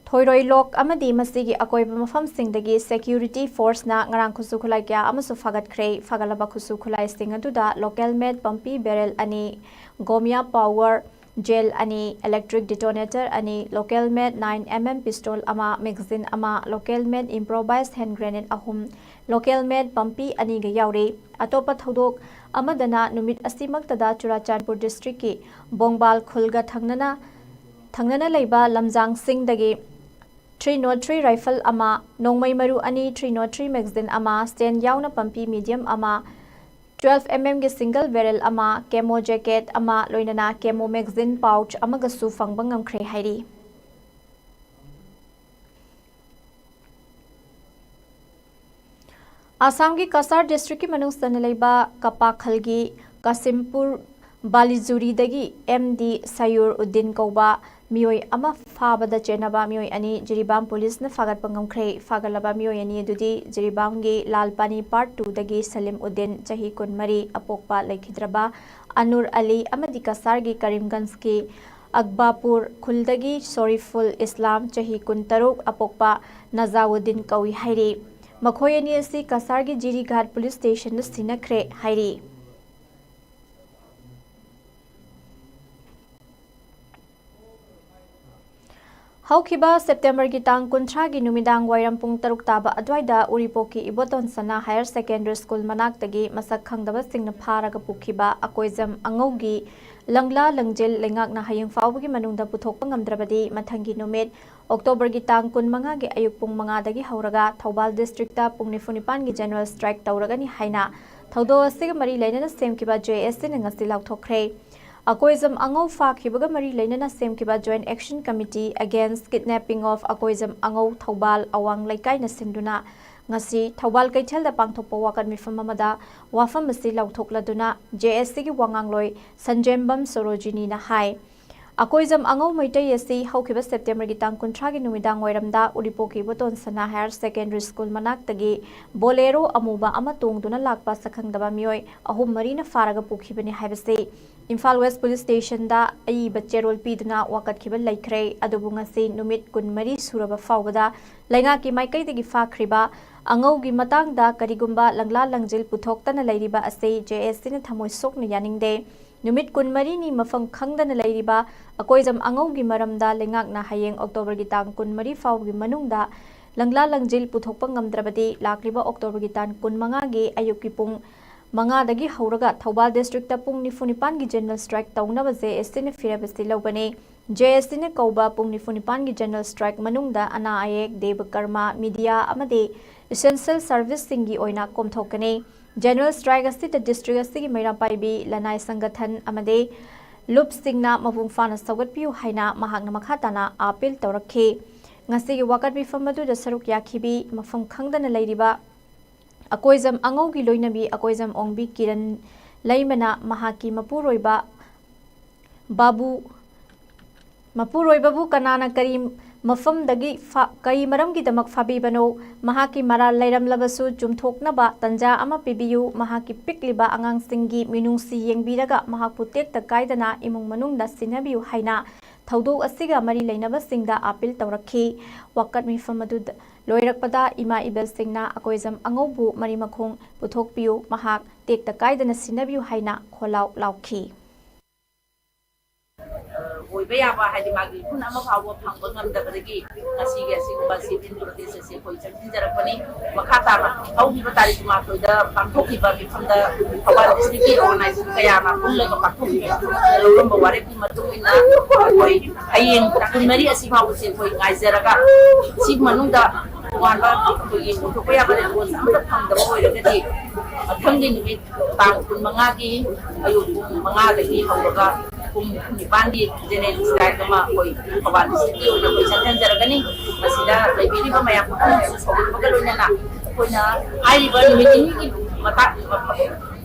ꯊꯣꯏꯔꯣꯏꯂꯣꯛ ꯑꯃꯗꯤ ꯃꯁꯤꯒꯤ ꯑꯀꯣꯏꯕ ꯃꯐꯝꯁꯤꯡꯗꯒꯤ ꯁꯦꯀ꯭ꯌꯨꯔꯤꯇꯤ ꯐꯣꯔꯁꯅ ꯉꯔꯥꯡ ꯈꯨꯠꯁꯨ ꯈꯨꯠꯂꯥꯏ ꯀꯌꯥ ꯑꯃꯁꯨ ꯐꯥꯒꯠꯈ꯭ꯔꯦ꯫ ꯐꯥꯒꯠꯂꯕ ꯈꯨꯠꯁꯨ ꯈꯨꯠꯂꯥꯏꯁꯤꯡ ꯑꯗꯨꯗ ꯂꯣꯀꯦꯜ ꯃꯦꯗ ꯄꯝꯄꯤ ꯕꯦꯔꯦꯜ ꯑꯅꯤ, ꯒꯣꯃꯤꯌꯥ ꯄꯥꯋꯔ ꯖꯦꯜ ꯑꯅꯤ, ꯏꯂꯦꯛꯇ꯭ꯔꯤꯛ ꯗꯤꯇꯣꯅꯦꯇꯔ ꯑꯅꯤ, ꯂꯣꯀꯦꯜ ꯃꯦꯗ ꯅꯥꯏꯟ ꯑꯦꯝ ꯑꯦꯝ ꯄꯤꯁꯇꯣꯜ ꯑꯃ, ꯃꯦꯒꯥꯖꯤꯟ ꯑꯃ, ꯂꯣꯀꯦꯜ ꯃꯦꯗ ꯏꯝꯄ꯭ꯔꯣꯚꯥꯏꯖ ꯍꯦꯟ ꯒ꯭ꯔꯦꯅꯦꯗ ꯑꯍꯨꯝ, ꯂꯣꯀꯦꯜ ꯃꯦꯗ ꯄꯝꯄꯤ ꯑꯅꯤꯒ ꯌꯥꯎꯔꯤ꯫ ꯑꯇꯣꯞꯄ ꯊꯧꯗꯣꯛ ꯑꯃꯗꯅ ꯅꯨꯃꯤꯠ ꯑꯁꯤꯃꯛꯇꯗ ꯆꯨꯔꯥꯆꯥꯟꯄꯨꯔ districtꯀꯤ ꯕꯣꯡꯕꯥꯜ ꯈꯨꯜꯒ ꯊꯪꯅꯅ, ꯊꯪꯅꯅ ꯂꯩꯕ ꯂꯝꯖꯥꯡꯁꯤꯡꯗꯒꯤ three nought three rifle ꯑꯃ, ꯅꯣꯡꯃꯩ ꯃꯔꯨ ꯑꯅꯤ, three nought three magazine ꯑꯃ, stand ꯌꯥꯎꯅ ꯄꯝꯄꯤ medium ꯑꯃ, twelve MM ꯒꯤ single barrel ꯑꯃ, camo jacket ꯑꯃ, ꯂꯣꯏꯅꯅ camo magazine pouch ꯑꯃꯒꯁꯨ ꯐꯪꯕ ꯉꯝꯈ꯭ꯔꯦ ꯍꯥꯏꯔꯤ꯫ ꯑꯁꯥꯝꯒꯤ ꯀꯁꯥꯔ districtꯀꯤ ꯃꯅꯨꯡ ꯆꯟꯅ ꯂꯩꯕ ꯀꯄꯥꯈꯜꯒꯤ ꯀꯥꯁꯤꯝꯄꯨꯔ ꯕꯥꯂꯤꯖꯨꯔꯤꯗꯒꯤ M D ꯁꯌꯨꯔ ꯎꯗꯤꯟ ꯀꯧꯕ ꯃꯤꯑꯣꯏ ꯑꯃ ꯐꯥꯕꯗ ꯆꯦꯟꯅꯕ ꯃꯤꯑꯣꯏ ꯑꯅꯤ ꯖꯤꯔꯤꯕꯥꯝ ꯄꯨꯂꯤꯁꯅ ꯐꯥꯒꯠꯄ ꯉꯝꯈ꯭ꯔꯦ꯫ ꯐꯥꯒꯠꯂꯕ ꯃꯤꯑꯣꯏ ꯑꯅꯤ ꯑꯗꯨꯗꯤ ꯖꯤꯔꯤꯕꯥꯝꯒꯤ ꯂꯥꯜ ꯄꯥꯅꯤ part twoꯗꯒꯤ ꯁꯂꯤꯝ ꯎꯗꯤꯟ, ꯆꯍꯤ ꯀꯨꯟꯃꯔꯤ, ꯑꯄꯣꯛꯄ ꯂꯩꯈꯤꯗ꯭ꯔꯕ ꯑꯅꯨꯔ ꯑꯂꯤ, ꯑꯃꯗꯤ ꯀꯁꯥꯔꯒꯤ ꯀꯔꯤꯝꯒꯟꯖꯀꯤ ꯑꯛꯕꯥꯄꯨꯔ ꯈꯨꯜꯗꯒꯤ ꯁꯣꯔꯤꯐꯨꯜ ꯏꯁꯂꯥꯝ, ꯆꯍꯤ ꯀꯨꯟꯇꯔꯨꯛ, ꯑꯄꯣꯛꯄ ꯅꯖꯥꯎꯗꯤꯟ ꯀꯧꯏ ꯍꯥꯏꯔꯤ꯫ ꯃꯈꯣꯏ ꯑꯅꯤ ꯑꯁꯤ ꯀꯁꯥꯔꯒꯤ ꯖꯤꯔꯤꯘꯥꯠ ꯄꯨꯂꯤꯁ ꯁ꯭ꯇꯦꯁꯟꯗ ꯁꯤꯟꯅꯈ꯭ꯔꯦ ꯍꯥꯏꯔꯤ꯫ ꯍꯧꯈꯤꯕ ꯁꯦꯞꯇꯦꯝꯕꯔꯒꯤ ꯇꯥꯡ ꯀꯨꯟꯊ꯭ꯔꯥꯒꯤ ꯅꯨꯃꯤꯗꯥꯡ ꯋꯥꯏꯔꯝ ꯄꯨꯡ ꯇꯔꯨꯛ ꯇꯥꯕ ꯑꯗꯨꯋꯥꯏꯗ ꯎꯔꯤꯄꯣꯛꯀꯤ ꯏꯕꯣꯇꯣꯟ ꯁꯅꯥ higher secondary school ꯃꯅꯥꯛꯇꯒꯤ ꯃꯁꯛ ꯈꯪꯗꯕꯁꯤꯡꯅ ꯐꯥꯔꯒ ꯄꯨꯈꯤꯕ ꯑꯀꯣꯏꯖꯝ ꯑꯉꯧꯒꯤ ꯂꯪꯂꯥ ꯂꯪꯖꯤꯜ ꯂꯩꯉꯥꯛꯅ ꯍꯌꯦꯡ ꯐꯥꯎꯕꯒꯤ ꯃꯅꯨꯡꯗ ꯄꯨꯊꯣꯛꯄ ꯉꯝꯗ꯭ꯔꯕꯗꯤ ꯃꯊꯪꯒꯤ ꯅꯨꯃꯤꯠ ꯑꯣꯛꯇꯣꯕꯔꯒꯤ ꯇꯥꯡ ꯀꯨꯟꯃꯉꯥꯒꯤ ꯑꯌꯨꯛ ꯄꯨꯡ ꯃꯉꯥꯗꯒꯤ ꯍꯧꯔꯒ ꯊꯧꯕꯥꯜ districtꯇ ꯄꯨꯡ ꯅꯤꯐꯨ ꯅꯤꯄꯥꯟꯒꯤ general strike ꯇꯧꯔꯒꯅꯤ ꯍꯥꯏꯅ ꯊꯧꯗꯣꯛ ꯑꯁꯤꯒ ꯃꯔꯤ ꯂꯩꯅꯅ ꯁꯦꯝꯈꯤꯕ JACꯅ ꯉꯁꯤ ꯂꯥꯎꯊꯣꯛꯈ꯭ꯔꯦ꯫ ꯑꯀꯣꯏꯖꯝ ꯑꯉꯧ ꯐꯥꯈꯤꯕꯒ ꯃꯔꯤ ꯂꯩꯅꯅ ꯁꯦꯝꯈꯤꯕ Joint Action Committee Against Kidnapping of Akoijam ꯑꯉꯧ Thoubal ꯑꯋꯥꯡ ꯂꯩꯀꯥꯏꯅ ꯁꯤꯟꯗꯨꯅ ꯉꯁꯤ ꯊꯧꯕꯥꯜ ꯀꯩꯊꯦꯜꯗ ꯄꯥꯡꯊꯣꯛꯄ ꯋꯥꯀꯠ ꯃꯤꯐꯝ ꯑꯃꯗ ꯋꯥꯐꯝ ꯑꯁꯤ ꯂꯥꯎꯊꯣꯛꯂꯗꯨꯅ JACꯒꯤ ꯋꯥꯉꯥꯡꯂꯣꯏ ꯁꯟꯖꯦꯝꯕꯝ ꯁꯣꯔꯣꯖꯤꯅꯤꯅ ꯍꯥꯏ, ꯑꯀꯣꯏꯖꯝ ꯑꯉꯧ ꯃꯩꯇꯩ ꯑꯁꯤ ꯍꯧꯈꯤꯕ ꯁꯦꯞꯇꯦꯝꯕꯔꯒꯤ ꯇꯥꯡ ꯀꯨꯟꯊ꯭ꯔꯥꯒꯤ ꯅꯨꯃꯤꯗꯥꯡ ꯋꯥꯏꯔꯝꯗ ꯎꯔꯤꯄꯣꯛꯀꯤ ꯏꯕꯣꯇꯣꯟ ꯁꯅꯥ higher secondary school ꯃꯅꯥꯛꯇꯒꯤ Bolero ꯑꯃꯨꯕ ꯑꯃ ꯇꯣꯡꯗꯨꯅ ꯂꯥꯛꯄ ꯁꯛꯈꯪꯗꯕ ꯃꯤꯑꯣꯏ ꯑꯍꯨꯝ ꯃꯔꯤꯅ ꯐꯥꯔꯒ ꯄꯨꯈꯤꯕꯅꯤ ꯍꯥꯏꯕꯁꯤ ꯏꯝꯐꯥꯜ West Police Stationꯗ ꯑꯏꯕ ꯆꯦꯔꯣꯜ ꯄꯤꯗꯨꯅ ꯋꯥꯀꯠꯈꯤꯕ ꯂꯩꯈ꯭ꯔꯦ꯫ ꯑꯗꯨꯕꯨ ꯉꯁꯤ ꯅꯨꯃꯤꯠ ꯀꯨꯟꯃꯔꯤ ꯁꯨꯔꯕ ꯐꯥꯎꯕꯗ ꯂꯩꯉꯥꯛꯀꯤ ꯃꯥꯏꯀꯩꯗꯒꯤ ꯐꯥꯈ꯭ꯔꯤꯕ ꯑꯉꯧꯒꯤ ꯃꯇꯥꯡꯗ ꯀꯔꯤꯒꯨꯝꯕ ꯂꯪꯂꯥ ꯂꯪꯖꯤꯜ ꯄꯨꯊꯣꯛꯇꯅ ꯂꯩꯔꯤꯕ ꯑꯁꯤ JACꯅ ꯊꯃꯣꯏ ꯁꯣꯛꯅ ꯌꯥꯅꯤꯡꯗꯦ꯫ ꯅꯨꯃꯤꯠ ꯀꯨꯟꯃꯔꯤꯅꯤ ꯃꯐꯝ ꯈꯪꯗꯅ ꯂꯩꯔꯤꯕ ꯑꯀꯣꯏꯖꯝ ꯑꯉꯧꯒꯤ ꯃꯔꯝꯗ ꯂꯩꯉꯥꯛꯅ ꯍꯌꯦꯡ ꯑꯣꯛꯇꯣꯕꯔꯒꯤ ꯇꯥꯡ ꯀꯨꯟꯃꯔꯤ ꯐꯥꯎꯕꯒꯤ ꯃꯅꯨꯡꯗ ꯂꯪꯂꯥ ꯂꯪꯖꯤꯜ ꯄꯨꯊꯣꯛꯄ ꯉꯝꯗ꯭ꯔꯕꯗꯤ ꯂꯥꯛꯂꯤꯕ ꯑꯣꯛꯇꯣꯕꯔꯒꯤ ꯇꯥꯡ ꯀꯨꯟꯃꯉꯥꯒꯤ ꯑꯌꯨꯛꯀꯤ ꯄꯨꯡ ꯃꯉꯥꯗꯒꯤ ꯍꯧꯔꯒ ꯊꯧꯕꯥꯜ ꯗꯤꯁꯇ꯭ꯔꯤꯛꯇ ꯄꯨꯡ ꯅꯤꯐꯨ ꯅꯤꯄꯥꯟꯒꯤ ꯖꯦꯅꯔꯦꯜ ꯁ꯭ꯇ꯭ꯔꯥꯏꯛ ꯇꯧꯅꯕ ꯖꯦ ꯑꯦꯁ ꯇꯤꯅ ꯐꯤꯔꯦꯞ ꯑꯁꯤ ꯂꯧꯕꯅꯤ꯫ ꯖꯦ ꯑꯦꯁ ꯇꯤꯅ ꯀꯧꯕ ꯄꯨꯡ ꯅꯤꯐꯨ ꯅꯤꯄꯥꯟꯒꯤ ꯖꯦꯅꯔꯦꯜ ꯁ꯭ꯇ꯭ꯔꯥꯏꯛ ꯃꯅꯨꯡꯗ ꯑꯅꯥ ꯑꯌꯦꯛ, ꯗꯦꯕ ꯀꯔꯃ, ꯃꯤꯗꯤꯌꯥ ꯑꯃꯗꯤ ꯏꯁꯦꯟꯁꯤꯌꯦꯜ ꯁꯔꯚꯤꯁꯁꯤꯡꯒꯤ ꯑꯣꯏꯅ ꯀꯣꯝꯊꯣꯛꯀꯅꯤ꯫ ꯖꯦꯅꯔꯦꯜ ꯁ꯭ꯇ꯭ꯔꯥꯏꯛ ꯑꯁꯤꯗ ꯗꯤꯁꯇ꯭ꯔꯤꯛ ꯑꯁꯤꯒꯤ ꯃꯩꯔꯥ ꯄꯥꯏꯕꯤ, ꯂꯅꯥꯏ ꯁꯪꯒꯊꯟ ꯑꯃꯗꯤ ꯂꯨꯞꯁꯤꯡꯅ ꯃꯄꯨꯡ ꯐꯥꯅ ꯁꯧꯒꯠꯄꯤꯌꯨ ꯍꯥꯏꯅ ꯃꯍꯥꯛꯅ ꯃꯈꯥ ꯇꯥꯅ ꯑꯥꯄꯤꯜ ꯇꯧꯔꯛꯈꯤ꯫ ꯉꯁꯤꯒꯤ ꯋꯥꯀꯠ ꯃꯤꯐꯝ ꯑꯗꯨꯗ ꯁꯔꯨꯛ ꯌꯥꯈꯤꯕꯤ ꯃꯐꯝ ꯈꯪꯗꯅ ꯂꯩꯔꯤꯕ ꯑꯀꯣꯏꯖꯝ ꯑꯉꯧꯒꯤ ꯂꯣꯏꯅꯕꯤ ꯑꯀꯣꯏꯖꯝ ꯑꯣꯡꯕꯤ ꯀꯤꯔꯟ ꯂꯩꯃꯅ ꯃꯍꯥꯛꯀꯤ ꯃꯄꯨꯔꯣꯏꯕ ꯕꯥꯕꯨ, ꯃꯄꯨꯔꯣꯏꯕꯕꯨ ꯀꯅꯥꯅ ꯀꯔꯤ ꯃꯐꯝꯗꯒꯤ ꯐꯥ-, ꯀꯔꯤ ꯃꯔꯝꯒꯤꯗꯃꯛ ꯐꯥꯕꯤꯕꯅꯣ? ꯃꯍꯥꯛꯀꯤ ꯃꯔꯥꯜ ꯂꯩꯔꯝꯂꯕꯁꯨ ꯆꯨꯝꯊꯣꯛꯅꯕ ꯇꯟꯖꯥ ꯑꯃ ꯄꯤꯕꯤꯌꯨ꯫ ꯃꯍꯥꯛꯀꯤ ꯄꯤꯛꯂꯤꯕ ꯑꯉꯥꯡꯁꯤꯡꯒꯤ ꯃꯤꯅꯨꯡꯁꯤ ꯌꯦꯡꯕꯤꯔꯒ ꯃꯍꯥꯛꯄꯨ ꯇꯦꯛꯇ ꯀꯥꯏꯗꯅ ꯏꯃꯨꯡ ꯃꯅꯨꯡꯗ ꯁꯤꯟꯅꯕꯤꯌꯨ ꯍꯥꯏꯅ ꯊꯧꯗꯣꯛ ꯑꯁꯤꯒ ꯃꯔꯤ ꯂꯩꯅꯕꯁꯤꯡꯗ ꯑꯥꯄꯤꯜ ꯇꯧꯔꯛꯈꯤ꯫ ꯋꯥꯀꯠ ꯃꯤꯐꯝ ꯑꯗꯨꯗ ꯂꯣꯏꯔꯛꯄꯗ ꯏꯃꯥ ꯏꯕꯦꯜꯁꯤꯡꯅ ꯑꯀꯣꯏꯖꯝ ꯑꯉꯧꯕꯨ ꯃꯔꯤ ꯃꯈꯣꯡ ꯄꯨꯊꯣꯛꯄꯤꯌꯨ, ꯃꯍꯥꯛ ꯇꯦꯛꯇ ꯀꯥꯏꯗꯅ ꯁꯤꯟꯅꯕꯤꯌꯨ ꯍꯥꯏꯅ ꯈꯣꯜꯂꯥꯎ ꯂꯥꯎꯈꯤ꯫ ꯑꯣꯏꯕ ꯌꯥꯕ, ꯍꯥꯏꯗꯤ ꯃꯥꯒꯤ ꯏꯐꯨꯟ ꯑꯃ ꯐꯥꯎꯕ ꯐꯪꯕ ꯉꯝꯗꯕꯗꯒꯤ ꯉꯁꯤꯒꯤ ꯑꯁꯤꯒꯨꯝꯕ sit-in protest ꯑꯁꯤ ꯑꯩꯈꯣꯏ ꯆꯠꯃꯤꯟꯖꯔꯛꯄꯅꯤ꯫ ꯃꯈꯥ ꯇꯥꯅ ꯍꯧꯈꯤꯕ ꯇꯥꯔꯤꯛ ꯀꯨꯟꯃꯥꯊꯣꯏꯗ ꯄꯥꯡꯊꯣꯛꯈꯤꯕ ꯃꯤꯐꯝꯗ ꯊꯧꯕꯥꯜ district ꯀꯤ organization ꯀꯌꯥꯅ ꯄꯨꯜꯂꯒ ꯄꯥꯡꯊꯣꯛꯈꯤꯕ ꯂꯧꯔꯝꯕ ꯋꯥꯔꯦꯞꯀꯤ ꯃꯇꯨꯡ ꯏꯟꯅ ꯑꯩꯈꯣꯏ ꯍꯌꯦꯡ ꯀꯨꯟꯃꯔꯤ ꯑꯁꯤ ꯐꯥꯎꯕꯁꯦ ꯑꯩꯈꯣꯏ ꯉꯥꯏꯖꯔꯒ, ꯁꯤꯒꯤ ꯃꯅꯨꯡꯗ ꯇꯣꯉꯥꯟꯕ ꯑꯩꯈꯣꯏꯒꯤ ꯑꯣꯟꯊꯣꯛꯄ ꯌꯥꯕ response ꯑꯃꯠꯇ ꯐꯪꯗꯕ ꯑꯣꯏꯔꯒꯗꯤ ꯃꯊꯪꯒꯤ ꯅꯨꯃꯤꯠ ꯇꯥꯡ ꯀꯨꯟꯃꯉꯥꯒꯤ ꯑꯌꯨꯛ ꯄꯨꯡ ꯃꯉꯥꯗꯒꯤ ꯍꯧꯔꯒ ꯄꯨꯡ ꯅꯤꯄꯥꯟꯒꯤ general strike ꯑꯃ ꯑꯩꯈꯣꯏ ꯊꯧꯕꯥꯜ district ꯀꯤ ꯑꯣꯏꯅ ꯑꯩꯈꯣꯏ ꯆꯠꯊꯖꯔꯛꯀꯅꯤ꯫ ꯃꯁꯤꯗ ꯂꯩꯕꯤꯔꯤꯕ ꯃꯌꯥꯝ ꯄꯨꯝꯅꯃꯛꯁꯨ ꯁꯧꯒꯠꯄꯒ ꯂꯣꯏꯅꯅ ꯑꯩꯈꯣꯏꯅ ꯍꯥꯏꯔꯤꯕ ꯅꯨꯃꯤꯠ ꯅꯤꯅꯤꯒꯤ ꯃꯇꯥꯡ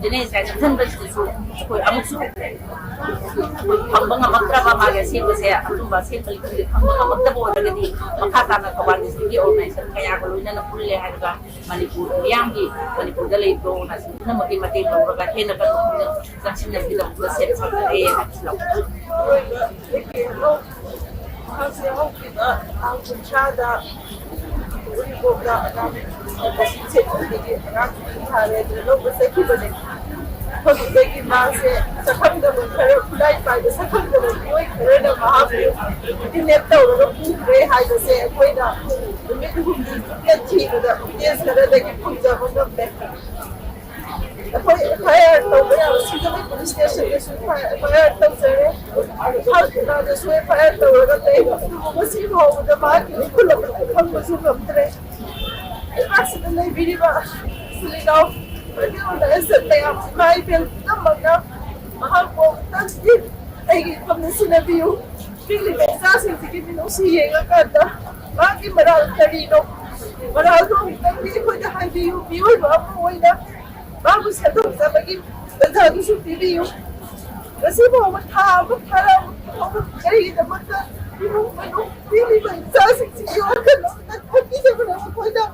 general strike ꯆꯠꯊꯍꯟꯕꯁꯤꯗꯁꯨ ꯑꯩꯈꯣꯏ ꯑꯃꯨꯛꯁꯨ ꯑꯩꯈꯣꯏ ꯐꯪꯕ ꯉꯝꯃꯛꯇ꯭ꯔꯕ, ꯃꯥꯒꯤ ꯑꯁꯦꯡꯕꯁꯦ, ꯑꯆꯨꯝꯕ ꯑꯁꯦꯡꯕ ꯂꯩꯐꯝꯁꯦ ꯈꯪꯕ ꯉꯝꯃꯛꯇꯕ ꯑꯣꯏꯔꯒꯗꯤ ꯃꯈꯥ ꯇꯥꯅ ꯊꯧꯕꯥꯜ district ꯀꯤ organization ꯀꯌꯥꯒ ꯂꯣꯏꯅꯅ ꯄꯨꯜꯂꯦ ꯍꯥꯏꯔꯒ ꯃꯅꯤꯄꯨꯔ ꯃꯤꯌꯥꯝꯒꯤ, ꯃꯅꯤꯄꯨꯔꯗ ꯂꯩꯔꯤꯕ organization ꯄꯨꯝꯅꯃꯛꯀꯤ ꯃꯇꯦꯡ ꯂꯧꯔꯒ ꯍꯦꯟꯅ ꯀꯟꯕ ꯄꯨꯛꯅꯤꯡ ꯆꯪꯁꯤꯟꯅꯕꯒꯤꯗꯃꯛꯇ ꯁꯦꯝ ꯁꯥꯒꯠꯂꯦ ꯍꯥꯏꯕꯁꯤ ꯂꯧꯖꯩ꯫ ꯃꯍꯥꯛꯁꯦ ꯍꯧꯈꯤꯕ ꯇꯥꯡ ꯀꯨꯟꯊ꯭ꯔꯥꯗ ꯎꯔꯤꯄꯣꯛꯇ ꯑꯉꯥꯡ ꯁꯦꯠꯄꯗꯒꯤ ꯑꯉꯥꯡ ꯊꯥꯔꯦ ꯑꯗꯨꯅ ꯂꯧꯕ ꯆꯠꯈꯤꯕꯅꯦ꯫ ꯍꯧꯖꯤꯛꯇꯒꯤ ꯃꯥꯁꯦ ꯁꯛꯈꯪꯗꯕ ꯈꯔ, ꯈꯨꯠꯂꯥꯏ ꯄꯥꯏꯕ ꯁꯛꯈꯪꯗꯕ ꯃꯤꯑꯣꯏ ꯈꯔꯅ ꯃꯍꯥꯛꯄꯨ kidnap ꯇꯧꯔꯒ ꯄꯨꯈ꯭ꯔꯦ ꯍꯥꯏꯕꯁꯦ ꯑꯩꯈꯣꯏꯅ ꯅꯨꯃꯤꯠ ꯍꯨꯝꯅꯤ ꯆꯨꯞꯅ ꯊꯤꯕꯗ footage ꯈꯔꯗꯒꯤ ꯐꯪꯖꯕ ꯉꯝꯃꯦ꯫ ꯑꯩꯈꯣꯏ ꯑꯦꯐ ꯑꯥꯏ ꯑꯥꯔ ꯇꯧꯕ ꯌꯥꯕ ꯁꯤꯡꯖꯃꯩ ꯄꯨꯂꯤꯁ ꯁ꯭ꯇꯦꯁꯟꯗꯁꯨ ꯑꯦꯐ ꯑꯥꯏ ꯑꯥꯔ ꯇꯧꯖꯔꯦ꯫ ꯍꯥꯡꯗꯨꯅꯗꯁꯨ ꯑꯦꯐ ꯑꯥꯏ ꯑꯥꯔ ꯇꯧꯔꯒ ꯂꯩ꯫ ꯑꯗꯨꯕꯨ ꯉꯁꯤ ꯐꯥꯎꯕꯗ ꯃꯍꯥꯛꯀꯤ ꯈꯨꯜ ꯑꯃꯠꯇ ꯈꯪꯕꯁꯨ ꯉꯝꯗ꯭ꯔꯦ꯫ ꯂꯩꯕꯥꯛꯁꯤꯗ ꯂꯩꯕꯤꯔꯤꯕ ꯏꯆꯤꯜ ꯏꯅꯥꯎ, ꯃꯌꯥꯝ, ꯏꯃꯥ ꯏꯕꯦꯜ ꯄꯨꯝꯅꯃꯛꯅ ꯃꯍꯥꯛꯄꯨ ꯑꯃꯨꯛꯇꯪꯗꯤ ꯑꯩꯒꯤ ꯏꯐꯝꯗ ꯁꯤꯟꯅꯕꯤꯌꯨ꯫ ꯄꯤꯛꯂꯤꯕ ꯏꯆꯥꯁꯤꯡꯁꯤꯒꯤ ꯃꯤꯅꯨꯡꯁꯤ ꯌꯦꯡꯉꯀꯥꯟꯗ ꯃꯥꯒꯤ ꯃꯔꯥꯜ ꯀꯔꯤꯅꯣ? ꯃꯔꯥꯜꯗꯣ ꯑꯃꯨꯛꯇꯪꯗꯤ ꯑꯩꯈꯣꯏꯗ ꯍꯥꯏꯕꯤꯌꯨ꯫ ꯃꯤꯑꯣꯏꯕ ꯑꯃ ꯑꯣꯏꯅ ꯃꯥꯕꯨ ꯁꯦꯝꯗꯣꯛꯆꯕꯒꯤ ꯇꯟꯖꯥꯗꯨꯁꯨ ꯄꯤꯕꯤꯌꯨ꯫ ꯉꯁꯤ ꯐꯥꯎꯕ ꯊꯥ ꯑꯃ ꯐꯥꯔꯛꯑꯕ ꯐꯥꯎꯕ ꯀꯔꯤꯒꯤꯗꯃꯛꯇ ꯏꯃꯨꯡ ꯃꯅꯨꯡ ꯄꯤꯛꯂꯤꯕ ꯏꯆꯥꯁꯤꯡꯁꯤꯒꯤ ꯋꯥꯈꯜ ꯑꯃꯇ ꯈꯟꯕꯤꯗꯕꯅ ꯃꯈꯣꯏꯗ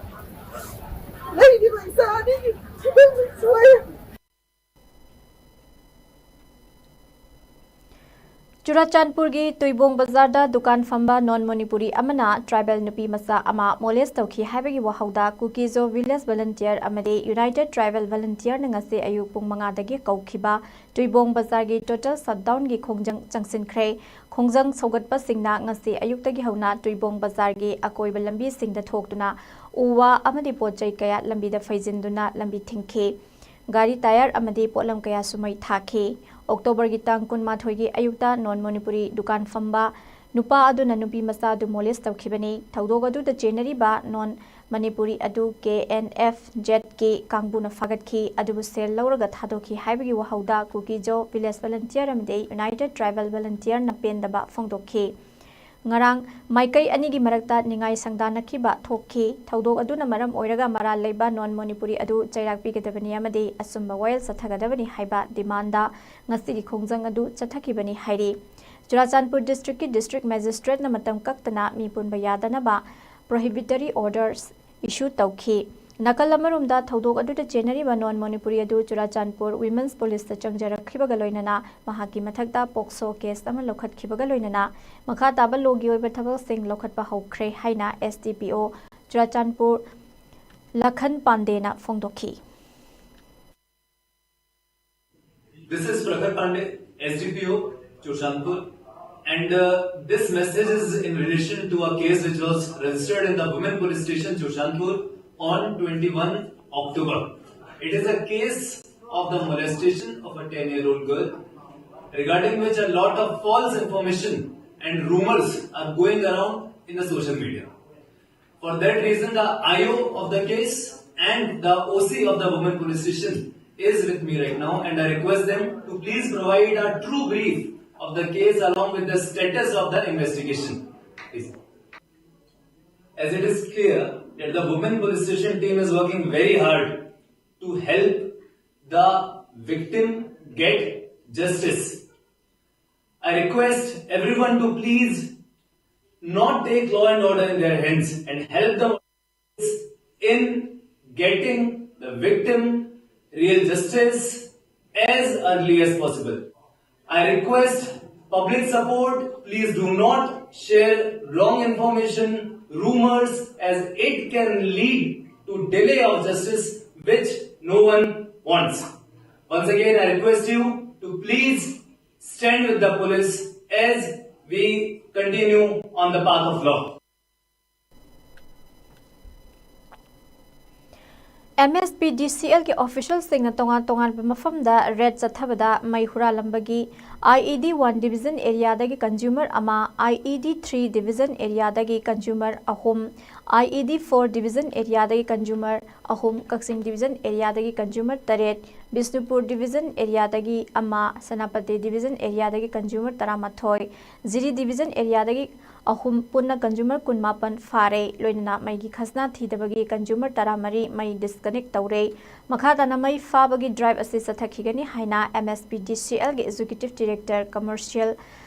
ꯂꯩꯔꯤꯕ ꯏꯆꯥ ꯑꯅꯤꯒꯤ ꯐꯤꯕꯝꯁꯤꯁꯨ ꯑꯩ ꯆꯨꯔꯥꯆꯥꯟꯄꯨꯔꯒꯤ ꯇꯨꯏꯕꯣꯡ ꯕꯖꯥꯔꯗ ꯗꯨꯀꯥꯟ ꯐꯝꯕ ꯅꯣꯟ ꯃꯅꯤꯄꯨꯔꯤ ꯑꯃꯅ ꯇ꯭ꯔꯥꯏꯕꯦꯜ ꯅꯨꯄꯤ ꯃꯆꯥ ꯑꯃ ꯃꯣꯂꯦꯁ ꯇꯧꯈꯤ ꯍꯥꯏꯕꯒꯤ ꯋꯥꯍꯧꯗ ꯀꯨꯀꯤꯖꯣ ꯚꯤꯂꯦꯖ ꯚꯣꯂꯨꯟꯇꯤꯌꯔ ꯑꯃꯗꯤ ꯌꯨꯅꯥꯏꯇꯦꯗ ꯇ꯭ꯔꯥꯏꯕꯦꯜ ꯚꯣꯂꯨꯟꯇꯤꯌꯔꯅ ꯉꯁꯤ ꯑꯌꯨꯛ ꯄꯨꯡ ꯃꯉꯥꯗꯒꯤ ꯀꯧꯈꯤꯕ ꯇꯨꯏꯕꯣꯡ ꯕꯖꯥꯔꯒꯤ ꯇꯣꯇꯦꯜ ꯁꯠꯗꯥꯎꯟꯒꯤ ꯈꯣꯡꯖꯪ ꯆꯪꯁꯤꯟꯈ꯭ꯔꯦ꯫ ꯈꯣꯡꯖꯪ ꯁꯧꯒꯠꯄꯁꯤꯡꯅ ꯉꯁꯤ ꯑꯌꯨꯛꯇꯒꯤ ꯍꯧꯅ ꯇꯨꯏꯕꯣꯡ ꯕꯖꯥꯔꯒꯤ ꯑꯀꯣꯏꯕ ꯂꯝꯕꯤꯁꯤꯡꯗ ꯊꯣꯛꯇꯨꯅ ꯎ ꯋꯥ ꯑꯃꯗꯤ ꯄꯣꯠ ꯆꯩ ꯀꯌꯥ ꯂꯝꯕꯤꯗ ꯐꯩꯖꯤꯟꯗꯨꯅ ꯂꯝꯕꯤ ꯊꯤꯡꯈꯤ꯫ ꯒꯥꯔꯤ ꯇꯥꯌꯔ ꯑꯃꯗꯤ ꯄꯣꯠꯂꯝ ꯀꯌꯥꯁꯨ ꯃꯩ ꯊꯥꯈꯤ꯫ ꯑꯣꯛꯇꯣꯕꯔꯒꯤ ꯇꯥꯡ ꯀꯨꯟꯃꯥꯊꯣꯏꯒꯤ ꯑꯌꯨꯛꯇ ꯅꯣꯟ ꯃꯅꯤꯄꯨꯔꯤ ꯗꯨꯀꯥꯟ ꯐꯝꯕ ꯅꯨꯄꯥ ꯑꯗꯨꯅ ꯅꯨꯄꯤ ꯃꯆꯥ ꯑꯗꯨ ꯃꯣꯂꯦꯁ ꯇꯧꯈꯤꯕꯅꯤ꯫ ꯊꯧꯗꯣꯛ ꯑꯗꯨꯗ ꯆꯦꯟꯅꯔꯤꯕ ꯅꯣꯟ ꯃꯅꯤꯄꯨꯔꯤ ꯑꯗꯨ ꯀꯦ ꯑꯦꯟ ꯑꯦꯐ ꯖꯦꯠ ꯀꯦ ꯀꯥꯡꯕꯨꯅ ꯐꯥꯒꯠꯈꯤ꯫ ꯑꯗꯨꯕꯨ ꯁꯦꯜ ꯂꯧꯔꯒ ꯊꯥꯗꯣꯛꯈꯤ ꯍꯥꯏꯕꯒꯤ ꯋꯥꯍꯧꯗ ꯀꯨꯀꯤꯖꯣ ꯚꯤꯂꯦꯖ ꯚꯣꯂꯨꯟꯇꯤꯌꯔ ꯑꯃꯗꯤ ꯌꯨꯅꯥꯏꯇꯦꯗ ꯇ꯭ꯔꯥꯏꯕꯦꯜ ꯚꯣꯂꯨꯟꯇꯤꯌꯔꯅ ꯄꯦꯟꯗꯕ ꯐꯣꯡꯗꯣꯛꯈꯤ꯫ ꯉꯔꯥꯡ ꯃꯥꯏꯀꯩ ꯑꯅꯤꯒꯤ ꯃꯔꯛꯇ ꯅꯤꯡꯉꯥꯏ ꯁꯪꯗꯥꯅꯈꯤꯕ ꯊꯣꯛꯈꯤ꯫ ꯊꯧꯗꯣꯛ ꯑꯗꯨꯅ ꯃꯔꯝ ꯑꯣꯏꯔꯒ ꯃꯔꯥꯜ ꯂꯩꯕ ꯅꯣꯟ ꯃꯅꯤꯄꯨꯔꯤ ꯑꯗꯨ ꯆꯩꯔꯥꯛ ꯄꯤꯒꯗꯕꯅꯤ ꯑꯃꯗꯤ ꯑꯆꯨꯝꯕ ꯋꯥꯌꯦꯜ ꯆꯠꯊꯒꯗꯕꯅꯤ ꯍꯥꯏꯕ ꯗꯤꯃꯥꯟꯗ ꯉꯁꯤꯒꯤ ꯈꯣꯡꯖꯪ ꯑꯗꯨ ꯆꯠꯊꯈꯤꯕꯅꯤ ꯍꯥꯏꯔꯤ꯫ ꯆꯨꯔꯥꯆꯥꯟꯄꯨꯔ ꯗꯤꯁꯇ꯭ꯔꯤꯛꯀꯤ ꯗꯤꯁꯇ꯭ꯔꯤꯛ ꯃꯦꯖꯤꯁꯇ꯭ꯔꯦꯠꯅ ꯃꯇꯝ ꯀꯛꯇꯅ ꯃꯤ ꯄꯨꯟꯕ ꯌꯥꯗꯅꯕ ꯄ꯭ꯔꯣꯍꯤꯕꯤꯇꯔꯤ ꯑꯣꯔꯗꯔꯁ ꯏꯁꯨ ꯇꯧꯈꯤ꯫ ꯅꯥꯀꯜ ꯑꯃꯔꯣꯝꯗ ꯊꯧꯗꯣꯛ ꯑꯗꯨꯗ ꯆꯦꯟꯅꯔꯤꯕ ꯅꯣꯟ ꯃꯅꯤꯄꯨꯔꯤ ꯑꯗꯨ ꯆꯨꯔꯥꯆꯥꯟꯄꯨꯔ ꯋꯤꯃꯦꯟꯁ ꯄꯨꯂꯤꯁꯇ ꯆꯪꯖꯔꯛꯈꯤꯕꯒ ꯂꯣꯏꯅꯅ ꯃꯍꯥꯛꯀꯤ ꯃꯊꯛꯇ ꯄꯣꯛꯁꯣ ꯀꯦꯁ ꯑꯃ ꯂꯧꯈꯠꯈꯤꯕꯒ ꯂꯣꯏꯅꯅ ꯃꯈꯥ ꯇꯥꯕ ꯂꯣꯒꯤ ꯑꯣꯏꯕ ꯊꯕꯛꯁꯤꯡ ꯂꯧꯈꯠꯄ ꯍꯧꯈ꯭ꯔꯦ ꯍꯥꯏꯅ ꯑꯦꯁ ꯗꯤ ꯄꯤ ꯑꯣ ꯆꯨꯔꯥꯆꯥꯟꯄꯨꯔ ꯂꯈꯟ ꯄꯥꯟꯗꯦꯅ ꯐꯣꯡꯗꯣꯛꯈꯤ꯫ This is Prakhar Pandey, S D P O, Churachandpur, and uh, this message is in relation to a case which was registered in the Women Police Station, Churachandpur, on twenty-one October. It is a case of the molestation of a ten-year-old girl, regarding which a lot of false information and rumors are going around in the social media. For that reason, the I O of the case and the O C of the women police station is with me right now, and I request them to please provide a true brief of the case along with the status of the investigation. Please. As it is clear that the women police station team is working very hard to help the victim get justice. I request everyone to please not take law and order in their hands and help the in getting the victim real justice as early as possible. I request public support. Please do not share wrong information, rumors, as it can lead to delay of justice, which no one wants. Once again, I request you to please stand with the police as we continue on the path of law. M S P D C ꯑꯦꯜꯒꯤ ꯑꯣꯐꯤꯁꯤꯌꯦꯜꯁꯤꯡꯅ ꯇꯣꯉꯥꯟ ꯇꯣꯉꯥꯟꯕ ꯃꯐꯝꯗ raid ꯆꯠꯊꯕꯗ ꯃꯩ ꯍꯨꯔꯥꯜꯂꯝꯕꯒꯤ I E D one division ꯑꯦꯔꯤꯌꯥꯗꯒꯤ consumer ꯑꯃ, I E D three division ꯑꯦꯔꯤꯌꯥꯗꯒꯤ ꯀꯟꯖꯨꯃꯔ ꯑꯍꯨꯝ, I E D four division ꯑꯦꯔꯤꯌꯥꯗꯒꯤ ꯀꯟꯖꯨꯃꯔ ꯑꯍꯨꯝ, ꯀꯛꯆꯤꯡ ꯗꯤꯕꯤꯖꯟ ꯑꯦꯔꯤꯌꯥꯗꯒꯤ ꯀꯟꯖꯨꯃꯔ ꯇꯔꯦꯠ, ꯕꯤꯁꯅꯨꯄꯨꯔ ꯗꯤꯕꯤꯖꯟ ꯑꯦꯔꯤꯌꯥꯗꯒꯤ ꯑꯃ, ꯁꯦꯅꯥꯄꯇꯤ ꯗꯤꯕꯤꯖꯟ ꯑꯦꯔꯤꯌꯥꯗꯒꯤ ꯀꯟꯖꯨꯃꯔ ꯇꯔꯥꯃꯥꯊꯣꯏ, ꯖꯤꯔꯤ ꯗꯤꯕꯤꯖꯟ ꯑꯦꯔꯤꯌꯥꯗꯒꯤ ꯑꯍꯨꯝ, ꯄꯨꯟꯅ ꯀꯟꯖꯨꯃꯔ ꯀꯨꯟꯃꯥꯄꯟ ꯐꯥꯔꯦ꯫ ꯂꯣꯏꯅꯅ ꯃꯩꯒꯤ ꯈꯖꯅꯥ ꯊꯤꯗꯕꯒꯤ ꯀꯟꯖꯨꯃꯔ ꯇꯔꯥꯃꯔꯤ ꯃꯩ ꯗꯤꯁꯀꯅꯦꯛ ꯇꯧꯔꯦ꯫ ꯃꯈꯥ ꯇꯥꯅ ꯃꯩ ꯐꯥꯕꯒꯤ ꯗ꯭ꯔꯥꯏꯚ ꯑꯁꯤ ꯆꯠꯊꯈꯤꯒꯅꯤ ꯍꯥꯏꯅ M S P D C ꯑꯦꯜꯒꯤ ꯑꯦꯛꯖꯤꯀ꯭ꯌꯨꯇꯤꯚ ꯗꯤꯔꯦꯛꯇꯔ ꯀꯃꯔꯁꯤꯌꯦꯜ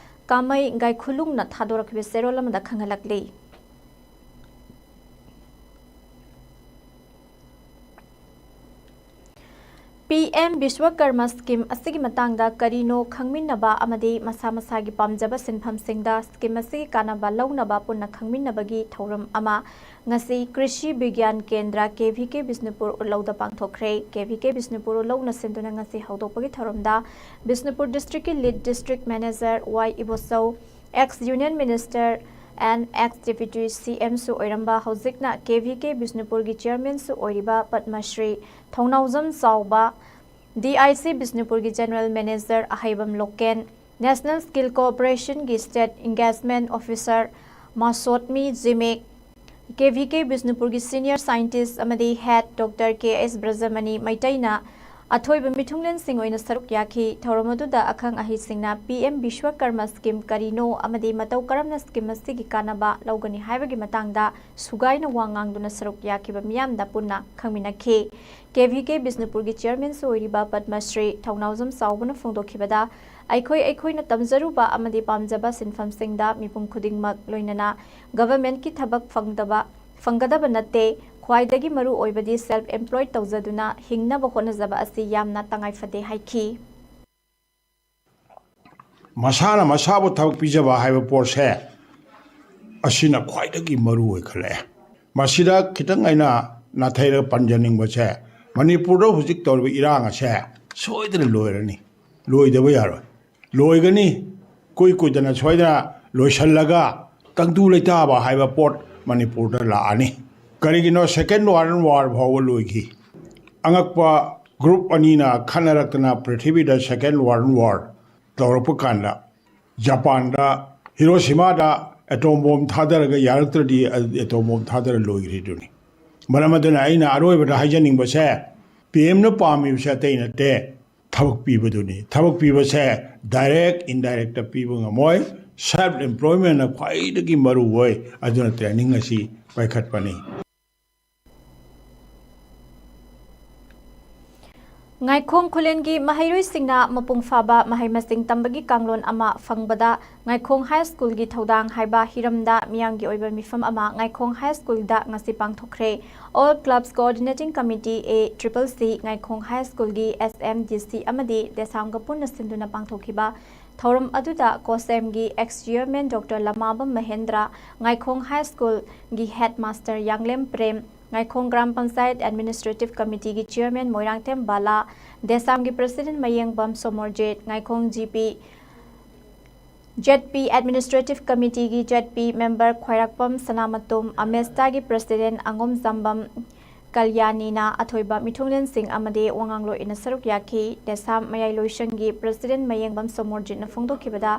ꯀꯥꯃꯩ ꯒꯥꯏꯈꯨꯂꯨꯡꯅ ꯊꯥꯗꯣꯔꯛꯈꯤꯕ ꯆꯦꯔꯣꯜ ꯑꯃꯗ ꯈꯪꯍꯜꯂꯛꯂꯤ꯫ ꯄꯤ ꯑꯦꯝ ꯕꯤꯁ꯭ꯋꯀꯔꯃ ꯁ꯭ꯀꯤꯝ ꯑꯁꯤꯒꯤ ꯃꯇꯥꯡꯗ ꯀꯔꯤꯅꯣ ꯈꯪꯃꯤꯟꯅꯕ ꯑꯃꯗꯤ ꯃꯁꯥ ꯃꯁꯥꯒꯤ ꯄꯥꯝꯖꯕ ꯁꯤꯟꯐꯝꯁꯤꯡꯗ ꯁ꯭ꯀꯤꯝ ꯑꯁꯤꯒꯤ ꯀꯥꯟꯅꯕ ꯂꯧꯅꯕ ꯄꯨꯟꯅ ꯈꯪꯃꯤꯟꯅꯕꯒꯤ ꯊꯧꯔꯝ ꯑꯃ ꯉꯁꯤ ꯀ꯭ꯔꯤꯁꯤ ꯕꯤꯒ꯭ꯌꯥꯟ Kendra, K V K Bishnupur ꯎꯠꯂꯧꯗ ꯄꯥꯡꯊꯣꯛꯈ꯭ꯔꯦ꯫ ꯀꯦ ꯚꯤ ꯀꯦ ꯕꯤꯁꯅꯨꯄꯨꯔ ꯎꯠꯂꯧꯅ ꯁꯤꯟꯗꯨꯅ ꯉꯁꯤ ꯍꯧꯗꯣꯛꯄꯒꯤ ꯊꯧꯔꯝꯗ ꯕꯤꯁꯅꯨꯄꯨꯔ ꯗꯤꯁꯇ꯭ꯔꯤꯛꯀꯤ lead district manager Y Ibochou, ex union minister and ex deputy C M ꯁꯨ ꯑꯣꯏꯔꯝꯕ, ꯍꯧꯖꯤꯛꯅ ꯀꯦ ꯚꯤ ꯀꯦ ꯕꯤꯁꯅꯨꯄꯨꯔꯒꯤ ꯆꯤꯌꯔꯃꯦꯟꯁꯨ ꯑꯣꯏꯔꯤꯕ ꯄꯗꯃꯁ꯭ꯔꯤ ꯊꯧꯅꯥꯎꯖꯝ ꯆꯥꯎꯕ, DIC ꯕꯤꯁꯅꯨꯄꯨꯔꯒꯤ General Manager Aheibam Loken, National Skill Corporationꯒꯤ State Engagement Officer Masotmi Jimik, KVK ꯕꯤꯁꯅꯨꯄꯨꯔꯒꯤ Senior Scientist ꯑꯃꯗꯤ Head Doctor K S Brajamani ꯃꯩꯇꯩꯅ ꯑꯊꯣꯏꯕ ꯃꯤꯊꯨꯡꯂꯦꯟꯁꯤꯡ ꯑꯣꯏꯅ ꯁꯔꯨꯛ ꯌꯥꯈꯤ꯫ ꯊꯧꯔꯝ ꯑꯗꯨꯗ ꯑꯈꯪ ꯑꯍꯩꯁꯤꯡꯅ PM ꯕꯤꯁ꯭ꯋꯀꯔꯃ Scheme ꯀꯔꯤꯅꯣ ꯑꯃꯗꯤ ꯃꯇꯧ ꯀꯔꯝꯅ scheme ꯑꯁꯤꯒꯤ ꯀꯥꯟꯅꯕ ꯂꯧꯒꯅꯤ ꯍꯥꯏꯕꯒꯤ ꯃꯇꯥꯡꯗ ꯁꯨꯒꯥꯏꯅ ꯋꯥ ꯉꯥꯡꯗꯨꯅ ꯁꯔꯨꯛ ꯌꯥꯈꯤꯕ ꯃꯤꯌꯥꯝꯗ ꯄꯨꯟꯅ ꯈꯪꯃꯤꯟꯅꯈꯤ꯫ KVK ꯕꯤꯁꯅꯨꯄꯨꯔꯒꯤ Chairmanꯁꯨ ꯑꯣꯏꯔꯤꯕ ꯄꯗꯃꯁ꯭ꯔꯤ ꯊꯧꯅꯥꯎꯖꯝ ꯆꯥꯎꯕꯅ ꯐꯣꯡꯗꯣꯛꯈꯤꯕꯗ, ꯑꯩꯈꯣꯏ ꯑꯩꯈꯣꯏꯅ ꯇꯝꯖꯔꯨꯕ ꯑꯃꯗꯤ ꯄꯥꯝꯖꯕ ꯁꯤꯟꯐꯝꯁꯤꯡꯗ ꯃꯤꯄꯨꯝ ꯈꯨꯗꯤꯡꯃꯛ, ꯂꯣꯏꯅꯅ Governmentꯀꯤ ꯊꯕꯛ ꯐꯪꯗꯕ, ꯐꯪꯒꯗꯕ ꯅꯠꯇꯦ꯫ ꯈ꯭ꯋꯥꯏꯗꯒꯤ ꯃꯔꯨ ꯑꯣꯏꯕꯗꯤ self employed ꯇꯧꯖꯗꯨꯅ ꯍꯤꯡꯅꯕ ꯍꯣꯠꯅꯖꯕ ꯑꯁꯤ ꯌꯥꯝꯅ ꯇꯉꯥꯏ ꯐꯗꯦ ꯍꯥꯏꯈꯤ꯫ ꯃꯁꯥꯅ ꯃꯁꯥꯕꯨ ꯊꯕꯛ ꯄꯤꯖꯕ ꯍꯥꯏꯕ ꯄꯣꯠꯁꯦ, ꯑꯁꯤꯅ ꯈ꯭ꯋꯥꯏꯗꯒꯤ ꯃꯔꯨ ꯑꯣꯏꯈꯠꯂꯛꯑꯦ꯫ ꯃꯁꯤꯗ ꯈꯤꯇꯪ ꯑꯩꯅ ꯅꯥꯊꯩꯔꯒ ꯄꯟꯖꯅꯤꯡꯕꯁꯦ, ꯃꯅꯤꯄꯨꯔꯗ ꯍꯧꯖꯤꯛ ꯇꯧꯔꯤꯕ ꯏꯔꯥꯡ ꯑꯁꯦ ꯁꯣꯏꯗꯅ ꯂꯣꯏꯔꯅꯤ, ꯂꯣꯏꯗꯕ ꯌꯥꯔꯣꯏ, ꯂꯣꯏꯒꯅꯤ꯫ ꯀꯨꯏ ꯀꯨꯏꯗꯅ ꯁꯣꯏꯗꯅ ꯂꯣꯏꯁꯤꯜꯂꯒ ꯇꯪꯗꯨ ꯂꯩꯇꯥꯕ ꯍꯥꯏꯕ ꯄꯣꯠ ꯃꯅꯤꯄꯨꯔꯗ ꯂꯥꯛꯑꯅꯤ꯫ ꯀꯔꯤꯒꯤꯅꯣ, Second World War ꯐꯥꯎꯕ ꯂꯣꯏꯈꯤ꯫ ꯑꯉꯛꯄ group ꯑꯅꯤꯅ ꯈꯠꯅꯔꯛꯇꯅ ꯄ꯭ꯔꯤꯊꯤꯕꯤꯗ Second World War ꯇꯧꯔꯛꯄ ꯀꯥꯟꯗ, ꯖꯄꯥꯟꯗ ꯍꯤꯔꯣꯁꯤꯃꯥꯗ atom bomb ꯊꯥꯗꯔꯒ ꯌꯥꯔꯛꯇ꯭ꯔꯗꯤ, atom bomb ꯊꯥꯗꯔ ꯂꯣꯏꯈ꯭ꯔꯤꯗꯨꯅꯤ꯫ ꯃꯔꯝ ꯑꯗꯨꯅ ꯑꯩꯅ ꯑꯔꯣꯏꯕꯗ ꯍꯥꯏꯖꯅꯤꯡꯕꯁꯦ, PMꯅ ꯄꯥꯝꯃꯤꯕꯁꯦ ꯑꯇꯩ ꯅꯠꯇꯦ, ꯊꯕꯛ ꯄꯤꯕꯗꯨꯅꯤ꯫ ꯊꯕꯛ ꯄꯤꯕꯁꯦ direct, indirectꯇ ꯄꯤꯕ ꯉꯝꯃꯣꯏ꯫ Self employmentꯅ ꯈ꯭ꯋꯥꯏꯗꯒꯤ ꯃꯔꯨ ꯑꯣꯏ꯫ ꯑꯗꯨꯅ training ꯑꯁꯤ ꯄꯥꯏꯈꯠꯄꯅꯤ꯫ ꯉꯥꯏꯈꯣꯡ ꯈꯨꯂꯦꯟꯒꯤ ꯃꯍꯩꯔꯣꯏꯁꯤꯡꯅ ꯃꯄꯨꯡ ꯐꯥꯕ ꯃꯍꯩ ꯃꯁꯤꯡ ꯇꯝꯕꯒꯤ ꯀꯥꯡꯂꯣꯟ ꯑꯃ ꯐꯪꯕꯗ ꯉꯥꯏꯈꯣꯡ High Schoolꯒꯤ ꯊꯧꯗꯥꯡ ꯍꯥꯏꯕ ꯍꯤꯔꯝꯗ ꯃꯤꯌꯥꯝꯒꯤ ꯑꯣꯏꯕ ꯃꯤꯐꯝ ꯑꯃ ꯉꯥꯏꯈꯣꯡ High Schoolꯗ ꯉꯁꯤ ꯄꯥꯡꯊꯣꯛꯈ꯭ꯔꯦ꯫ All Clubs Coordinating Committee, A triple C, ꯉꯥꯏꯈꯣꯡ High Schoolꯒꯤ SMDC ꯑꯃꯗꯤ DESAMꯒ ꯄꯨꯟꯅ ꯁꯤꯟꯗꯨꯅ ꯄꯥꯡꯊꯣꯛꯈꯤꯕ ꯊꯧꯔꯝ ꯑꯗꯨꯗ COSAMꯒꯤ ex chairman Doctor ꯂꯃꯥꯕꯝ Mahendra, ꯉꯥꯏꯈꯣꯡ High Schoolꯒꯤ headmaster ꯌꯥꯡꯂꯦꯝ Prem, ꯉꯥꯏꯈꯣꯡ Gram Panchayat Administrative Committeeꯒꯤ chairman Moirangthem ꯕꯥꯂꯥ, DESAMꯒꯤ president ꯃꯌꯦꯡꯕꯝ Somorjit, ꯉꯥꯏꯈꯣꯡ GP, ZP Administrative Committeeꯒꯤ ZP member ꯈ꯭ꯋꯥꯏꯔꯥꯛꯄꯝ ꯁꯅꯥꯃꯇꯨꯝ, AMESTAꯒꯤ president ꯑꯉꯣꯝ ꯖꯥꯝꯕꯝ, ꯀꯜꯌꯥꯅꯤꯅ ꯑꯊꯣꯏꯕ ꯃꯤꯊꯨꯡꯂꯦꯟꯁꯤꯡ ꯑꯃꯗꯤ ꯋꯥꯉꯥꯡꯂꯣꯏ ꯑꯣꯏꯅ ꯁꯔꯨꯛ ꯌꯥꯈꯤ꯫ ꯗꯦꯁꯥꯝ ꯃꯌꯥꯏ ꯂꯣꯏꯁꯪꯒꯤ president ꯃꯌꯦꯡꯕꯝ ꯁꯣꯃꯣꯔꯖꯤꯠꯅ ꯐꯣꯡꯗꯣꯛꯈꯤꯕꯗ,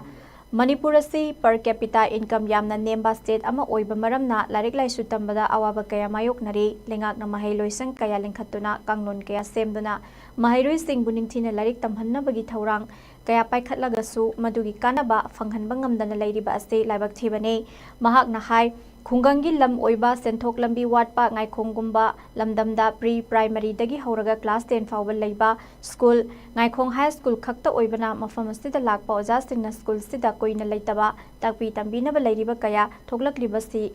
ꯃꯅꯤꯄꯨꯔ ꯑꯁꯤ per capita income ꯌꯥꯝꯅ ꯅꯦꯝꯕ state ꯑꯃ ꯑꯣꯏꯕ ꯃꯔꯝꯅ ꯂꯥꯏꯔꯤꯛ ꯂꯥꯏꯁꯨ ꯇꯝꯕꯗ ꯑꯋꯥꯕ ꯀꯌꯥ ꯃꯥꯌꯣꯛꯅꯔꯤ꯫ ꯂꯩꯉꯥꯛꯅ ꯃꯍꯩ ꯂꯣꯏꯁꯪ ꯀꯌꯥ ꯂꯤꯡꯈꯠꯇꯨꯅ ꯀꯥꯡꯂꯣꯟ ꯀꯌꯥ ꯁꯦꯝꯗꯨꯅ ꯃꯍꯩꯔꯣꯏꯁꯤꯡꯕꯨ ꯅꯤꯡꯊꯤꯅ ꯂꯥꯏꯔꯤꯛ ꯇꯝꯍꯟꯅꯕꯒꯤ ꯊꯧꯔꯥꯡ ꯀꯌꯥ ꯄꯥꯏꯈꯠꯂꯒꯁꯨ ꯃꯗꯨꯒꯤ ꯀꯥꯟꯅꯕ ꯐꯪꯍꯟꯕ ꯉꯝꯗꯅ ꯂꯩꯔꯤꯕ ꯑꯁꯤ ꯂꯥꯏꯕꯛ ꯊꯤꯕꯅꯤ꯫ ꯃꯍꯥꯛꯅ ꯍꯥꯏ, ꯈꯨꯡꯒꯪꯒꯤ ꯂꯝ ꯑꯣꯏꯕ ꯁꯦꯟꯊꯣꯛ ꯂꯝꯕꯤ ꯋꯥꯠꯄ ꯉꯥꯏꯈꯣꯡꯒꯨꯝꯕ ꯂꯝꯗꯝꯗ pre primaryꯗꯒꯤ ꯍꯧꯔꯒ class ten ꯐꯥꯎꯕ ꯂꯩꯕ school ꯉꯥꯏꯈꯣꯡ high school ꯈꯛꯇ ꯑꯣꯏꯕꯅ ꯃꯐꯝ ꯑꯁꯤꯗ ꯂꯥꯛꯄ ꯑꯣꯖꯥꯁꯤꯡꯅ schoolꯁꯤꯗ ꯀꯨꯏꯅ ꯂꯩꯇꯕ, ꯇꯥꯛꯄꯤ ꯇꯝꯕꯤꯅꯕ ꯂꯩꯔꯤꯕ ꯀꯌꯥ ꯊꯣꯛꯂꯛꯂꯤꯕꯁꯤ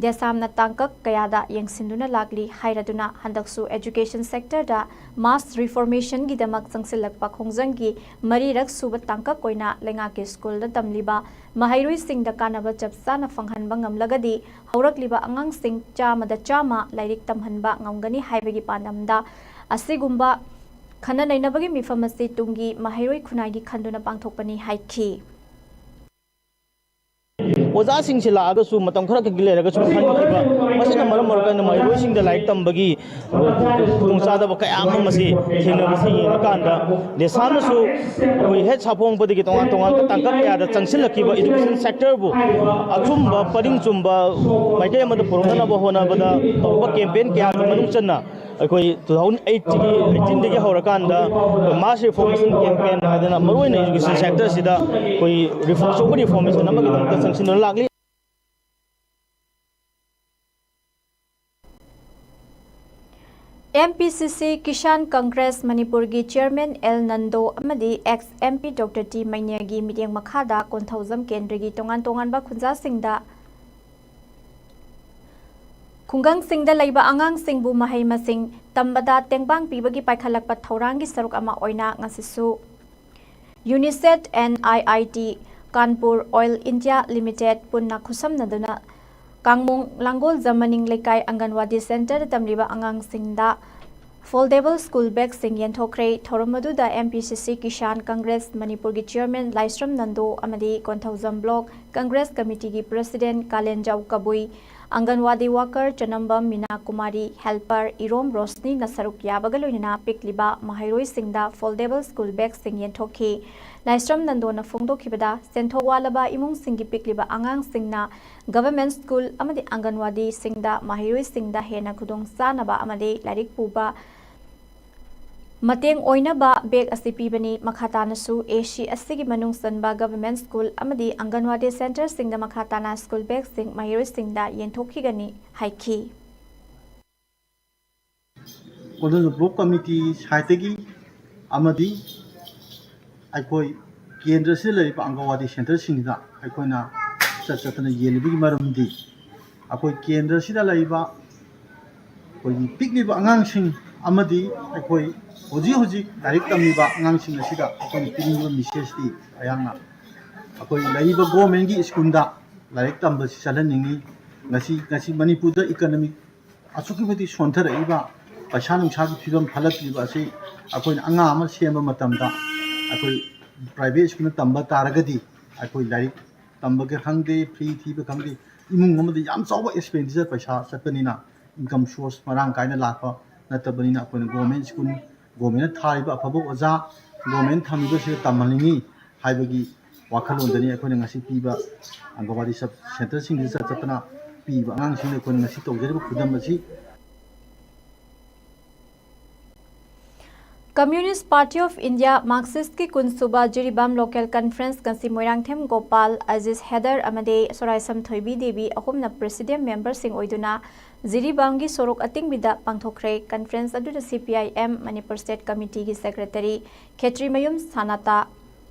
ꯗꯦꯁꯥꯝꯅ ꯇꯥꯡꯀꯛ ꯀꯌꯥꯗ ꯌꯦꯡꯁꯤꯟꯗꯨꯅ ꯂꯥꯛꯂꯤ ꯍꯥꯏꯔꯗꯨꯅ ꯍꯟꯗꯛꯁꯨ education sectorꯗ mass reformationꯒꯤꯗꯃꯛ ꯆꯪꯁꯤꯜꯂꯛꯄ ꯈꯣꯡꯖꯪꯒꯤ ꯃꯔꯤꯔꯛ ꯁꯨꯕ ꯇꯥꯡꯀꯛ ꯑꯣꯏꯅ ꯂꯩꯉꯥꯛꯀꯤ schoolꯗ ꯇꯝꯂꯤꯕ ꯃꯍꯩꯔꯣꯏꯁꯤꯡꯗ ꯀꯥꯟꯅꯕ ꯆꯞ ꯆꯥꯅ ꯐꯪꯍꯟꯕ ꯉꯝꯂꯒꯗꯤ ꯍꯧꯔꯛꯂꯤꯕ ꯑꯉꯥꯡꯁꯤꯡ ꯆꯥꯝꯃꯗ ꯆꯥꯝꯃ ꯂꯥꯏꯔꯤꯛ ꯇꯝꯍꯟꯕ ꯉꯝꯒꯅꯤ ꯍꯥꯏꯕꯒꯤ ꯄꯥꯟꯗꯝꯗ ꯑꯁꯤꯒꯨꯝꯕ ꯈꯟꯅ ꯅꯩꯅꯕꯒꯤ ꯃꯤꯐꯝ ꯑꯁꯤ ꯇꯨꯡꯒꯤ ꯃꯍꯩꯔꯣꯏ ꯈꯨꯟꯅꯥꯏꯒꯤ ꯈꯟꯗꯨꯅ ꯄꯥꯡꯊꯣꯛꯄꯅꯤ ꯍꯥꯏꯈꯤ꯫ ꯑꯣꯖꯥꯁꯤꯡꯁꯤ ꯂꯥꯛꯑꯒꯁꯨ ꯃꯇꯝ ꯈꯔ ꯈꯛꯀꯤ ꯂꯩꯔꯒꯁꯨ ꯈꯟꯈꯤꯕ, ꯃꯁꯤꯅ ꯃꯔꯝ ꯑꯣꯏꯔꯀꯥꯟꯗ ꯃꯍꯩꯔꯣꯏꯁꯤꯡꯗ ꯂꯥꯏꯔꯤꯛ ꯇꯝꯕꯒꯤ ꯈꯨꯗꯣꯡꯆꯥꯗꯕ ꯀꯌꯥ ꯑꯃ ꯃꯁꯤ ꯊꯦꯡꯅꯕꯁꯤ ꯌꯦꯡꯉꯀꯥꯟꯗ ꯗꯦꯁꯥꯝꯅꯁꯨ ꯑꯩꯈꯣꯏ ꯍꯦꯛ ꯁꯥꯐꯣꯡꯕꯗꯒꯤ ꯇꯣꯉꯥꯟ ꯇꯣꯉꯥꯟꯕ ꯇꯥꯡꯀꯛ ꯀꯌꯥꯗ ꯆꯪꯁꯤꯜꯂꯛꯈꯤꯕ education sectorꯕꯨ ꯑꯆꯨꯝꯕ ꯄꯔꯤꯡ ꯆꯨꯝꯕ ꯃꯥꯏꯀꯩ ꯑꯃꯗ ꯄꯨꯔꯛꯅꯅꯕ ꯍꯣꯠꯅꯕꯗ ꯇꯧꯔꯤꯕ campaign ꯀꯌꯥꯒꯤ ꯃꯅꯨꯡ ꯆꯟꯅ ꯑꯩꯈꯣꯏ two thousand eightꯒꯤ eighteenꯗꯒꯤ ꯍꯧꯔꯀꯥꯟꯗ mass reformation campaign ꯍꯥꯏꯗꯅ ꯃꯔꯨꯑꯣꯏꯅ education sectorꯁꯤꯗ ꯑꯩꯈꯣꯏ reform ꯑꯆꯧꯕ reformation ꯑꯃꯒꯤꯗꯃꯛꯇ ꯆꯪꯁꯤꯟꯗꯨꯅ ꯂꯥꯛꯂꯤ꯫ MPCC Kisan Congress ꯃꯅꯤꯄꯨꯔꯒꯤ chairman L ꯅꯟꯗꯣ ꯑꯃꯗꯤ ex MP Doctor T ꯃꯩꯅ꯭ꯌꯒꯤ ꯃꯤꯠꯌꯦꯡ ꯃꯈꯥꯗ ꯀꯣꯟꯊꯧꯖꯝ ꯀꯦꯟꯗ꯭ꯔꯒꯤ ꯇꯣꯉꯥꯟ ꯇꯣꯉꯥꯟꯕ ꯈꯨꯟꯖꯥꯁꯤꯡꯗ ꯈꯨꯡꯒꯪꯁꯤꯡꯗ ꯂꯩꯕ ꯑꯉꯥꯡꯁꯤꯡꯕꯨ ꯃꯍꯩ ꯃꯁꯤꯡ ꯇꯝꯕꯗ ꯇꯦꯡꯕꯥꯡ ꯄꯤꯕꯒꯤ ꯄꯥꯏꯈꯠꯂꯛꯄ ꯊꯧꯔꯥꯡꯒꯤ ꯁꯔꯨꯛ ꯑꯃ ꯑꯣꯏꯅ ꯉꯁꯤꯁꯨ UNICEF and IIT Kanpur Oil India Limited ꯄꯨꯟꯅ ꯈꯨꯠꯁꯝꯅꯗꯨꯅ ꯀꯥꯡꯃꯣꯡ ꯂꯥꯡꯒꯣꯜꯖꯝ ꯃꯅꯤꯡ ꯂꯩꯀꯥꯏ ꯑꯪꯒꯟꯋꯥꯗꯤ centreꯗ ꯇꯝꯂꯤꯕ ꯑꯉꯥꯡꯁꯤꯡꯗ foldable school bagꯁꯤꯡ ꯌꯦꯟꯊꯣꯛꯈ꯭ꯔꯦ꯫ ꯊꯧꯔꯝ ꯑꯗꯨꯗ MPCC Kisan Congress ꯃꯅꯤꯄꯨꯔꯒꯤ chairman ꯂꯥꯏꯁ꯭ꯔꯝ ꯅꯟꯗꯣ ꯑꯃꯗꯤ ꯀꯣꯟꯊꯧꯖꯝ block ꯀꯪꯒ꯭ꯔꯦꯁ ꯀꯃꯤꯇꯤꯒꯤ ꯄ꯭ꯔꯦꯁꯤꯗꯦꯟꯠ ꯀꯥꯂꯦꯟꯖꯥꯎ ꯀꯕꯨꯏ, ꯑꯪꯒꯟꯋꯥꯗꯤ ꯋꯥꯀꯔ ꯆꯅꯝꯕꯝ ꯃꯤꯅꯥ ꯀꯨꯃꯥꯔꯤ, ꯍꯦꯜꯄꯔ ꯏꯔꯣꯝ ꯔꯣꯁꯅꯤꯅ ꯁꯔꯨꯛ ꯌꯥꯕꯒ ꯂꯣꯏꯅꯅ ꯄꯤꯛꯂꯤꯕ ꯃꯍꯩꯔꯣꯏꯁꯤꯡꯗ foldable school bagꯁꯤꯡ ꯌꯦꯟꯊꯣꯛꯈꯤ꯫ ꯂꯥꯏꯁ꯭ꯔꯝ ꯅꯟꯗꯣꯅ ꯐꯣꯡꯗꯣꯛꯈꯤꯕꯗ, ꯁꯦꯟꯊꯣꯛ ꯋꯥꯠꯂꯕ ꯏꯃꯨꯡꯁꯤꯡꯒꯤ ꯄꯤꯛꯂꯤꯕ ꯑꯉꯥꯡꯁꯤꯡꯅ government school ꯑꯃꯗꯤ ꯑꯪꯒꯟꯋꯥꯗꯤꯁꯤꯡꯗ ꯃꯍꯩꯔꯣꯏꯁꯤꯡꯗ ꯍꯦꯟꯅ ꯈꯨꯗꯣꯡ ꯆꯥꯅꯕ ꯑꯃꯗꯤ ꯂꯥꯏꯔꯤꯛ ꯄꯨꯕ ꯃꯇꯦꯡ ꯑꯣꯏꯅꯕ bag ꯑꯁꯤ ꯄꯤꯕꯅꯤ꯫ ꯃꯈꯥ ꯇꯥꯅꯁꯨ AC ꯑꯁꯤꯒꯤ ꯃꯅꯨꯡ ꯆꯟꯕ government school ꯑꯃꯗꯤ ꯑꯪꯒꯟꯋꯥꯗꯤ centreꯁꯤꯡꯗ ꯃꯈꯥ ꯇꯥꯅ school bagꯁꯤꯡ ꯃꯍꯩꯔꯣꯏꯁꯤꯡꯗ ꯌꯦꯟꯊꯣꯛꯈꯤꯒꯅꯤ ꯍꯥꯏꯈꯤ꯫ ꯑꯣꯗꯔ block committee sideꯇꯒꯤ ꯑꯃꯗꯤ ꯑꯩꯈꯣꯏ ꯀꯦꯟꯗ꯭ꯔꯁꯤꯗ ꯂꯩꯔꯤꯕ ꯑꯪꯒꯟꯋꯥꯗꯤ centreꯁꯤꯡꯁꯤꯗ ꯑꯩꯈꯣꯏꯅ ꯆꯠ ꯆꯠꯇꯅ ꯌꯦꯜꯂꯤꯕꯒꯤ ꯃꯔꯝꯗꯤ, ꯑꯩꯈꯣꯏ ꯀꯦꯟꯗ꯭ꯔꯁꯤꯗ ꯂꯩꯔꯤꯕ ꯑꯩꯈꯣꯏꯒꯤ ꯄꯤꯛꯂꯤꯕ ꯑꯉꯥꯡꯁꯤꯡ ꯑꯃꯗꯤ ꯑꯩꯈꯣꯏ ꯍꯧꯖꯤꯛ ꯍꯧꯖꯤꯛ ꯂꯥꯏꯔꯤꯛ ꯇꯝꯂꯤꯕ ꯑꯉꯥꯡꯁꯤꯡ ꯑꯁꯤꯗ ꯑꯩꯈꯣꯏꯅ ꯄꯤꯅꯤꯡꯂꯤꯕ messageꯇꯤ ꯑꯩꯍꯥꯛꯅ ꯑꯩꯈꯣꯏ ꯂꯩꯔꯤꯕ governmentꯀꯤ schoolꯗ ꯂꯥꯏꯔꯤꯛ ꯇꯝꯕꯁꯤ ꯆꯠꯍꯟꯅꯤꯡꯏ꯫ ꯉꯁꯤ, ꯉꯁꯤ ꯃꯅꯤꯄꯨꯔꯗ economic ꯑꯁꯨꯛꯀꯤ ꯃꯇꯤꯛ ꯁꯣꯟꯊꯔꯛꯏꯕ, ꯄꯩꯁꯥ ꯅꯨꯡꯁꯥꯒꯤ ꯐꯤꯕꯝ ꯐꯠꯂꯛꯇ꯭ꯔꯤꯕ ꯑꯁꯤ ꯑꯩꯈꯣꯏꯅ ꯑꯉꯥꯡ ꯑꯃ ꯁꯦꯝꯕ ꯃꯇꯝꯗ ꯑꯩꯈꯣꯏ private schoolꯅ ꯇꯝꯕ ꯇꯥꯔꯒꯗꯤ ꯑꯩꯈꯣꯏ ꯂꯥꯏꯔꯤꯛ ꯇꯝꯕꯒ ꯈꯪꯗꯦ, fee ꯊꯤꯕ ꯈꯪꯗꯦ, ꯏꯃꯨꯡ ꯑꯃꯗ ꯌꯥꯝ ꯆꯥꯎꯕ expenditure ꯄꯩꯁꯥ ꯆꯠꯄꯅꯤꯅ income source ꯃꯔꯥꯡ ꯀꯥꯏꯅ ꯂꯥꯛꯄ ꯅꯠꯇꯕꯅꯤꯅ ꯑꯩꯈꯣꯏꯅ government school, governmentꯅ ꯊꯥꯔꯤꯕ ꯑꯐꯕ ꯑꯣꯖꯥ, government ꯊꯝꯃꯤꯕꯁꯤꯗ ꯇꯝꯍꯟꯅꯤꯡꯏ ꯍꯥꯏꯕꯒꯤ ꯋꯥꯈꯜꯂꯣꯟꯗꯅꯤ ꯑꯩꯈꯣꯏꯅ ꯉꯁꯤ ꯄꯤꯕ ꯑꯪꯒꯟꯋꯥꯗꯤ sub centreꯁꯤꯡꯁꯤꯗ ꯆꯠ ꯆꯠꯇꯅ ꯄꯤꯕ ꯑꯉꯥꯡꯁꯤꯡꯗ ꯑꯩꯈꯣꯏꯅ ꯉꯁꯤ ꯇꯧꯖꯔꯤꯕ ꯈꯨꯗꯝ ꯑꯁꯤ꯫ Communist Party of India Marxistꯀꯤ ꯀꯨꯟꯁꯨꯕ Jiribam local conference ꯉꯁꯤ ꯃꯣꯏꯔꯥꯡꯊꯦꯝ ꯒꯣꯄꯥꯜ, ꯑꯖꯤꯖ ꯍꯦꯗꯔ ꯑꯃꯗꯤ ꯁꯣꯔꯥꯏꯁꯝ ꯊꯣꯏꯕꯤ ꯗꯦꯕꯤ ꯑꯍꯨꯝꯅ president memberꯁꯤꯡ ꯑꯣꯏꯗꯨꯅ ꯖꯤꯔꯤꯕꯥꯝꯒꯤ ꯁꯣꯔꯣꯛ ꯑꯇꯤꯡꯕꯤꯗ ꯄꯥꯡꯊꯣꯛꯈ꯭ꯔꯦ꯫ Conference ꯑꯗꯨꯗ CPIM ꯃꯅꯤꯄꯨꯔ state committeeꯒꯤ secretary ꯈꯦꯇ꯭ꯔꯤꯃꯌꯨꯝ ꯁꯅꯥꯇꯥ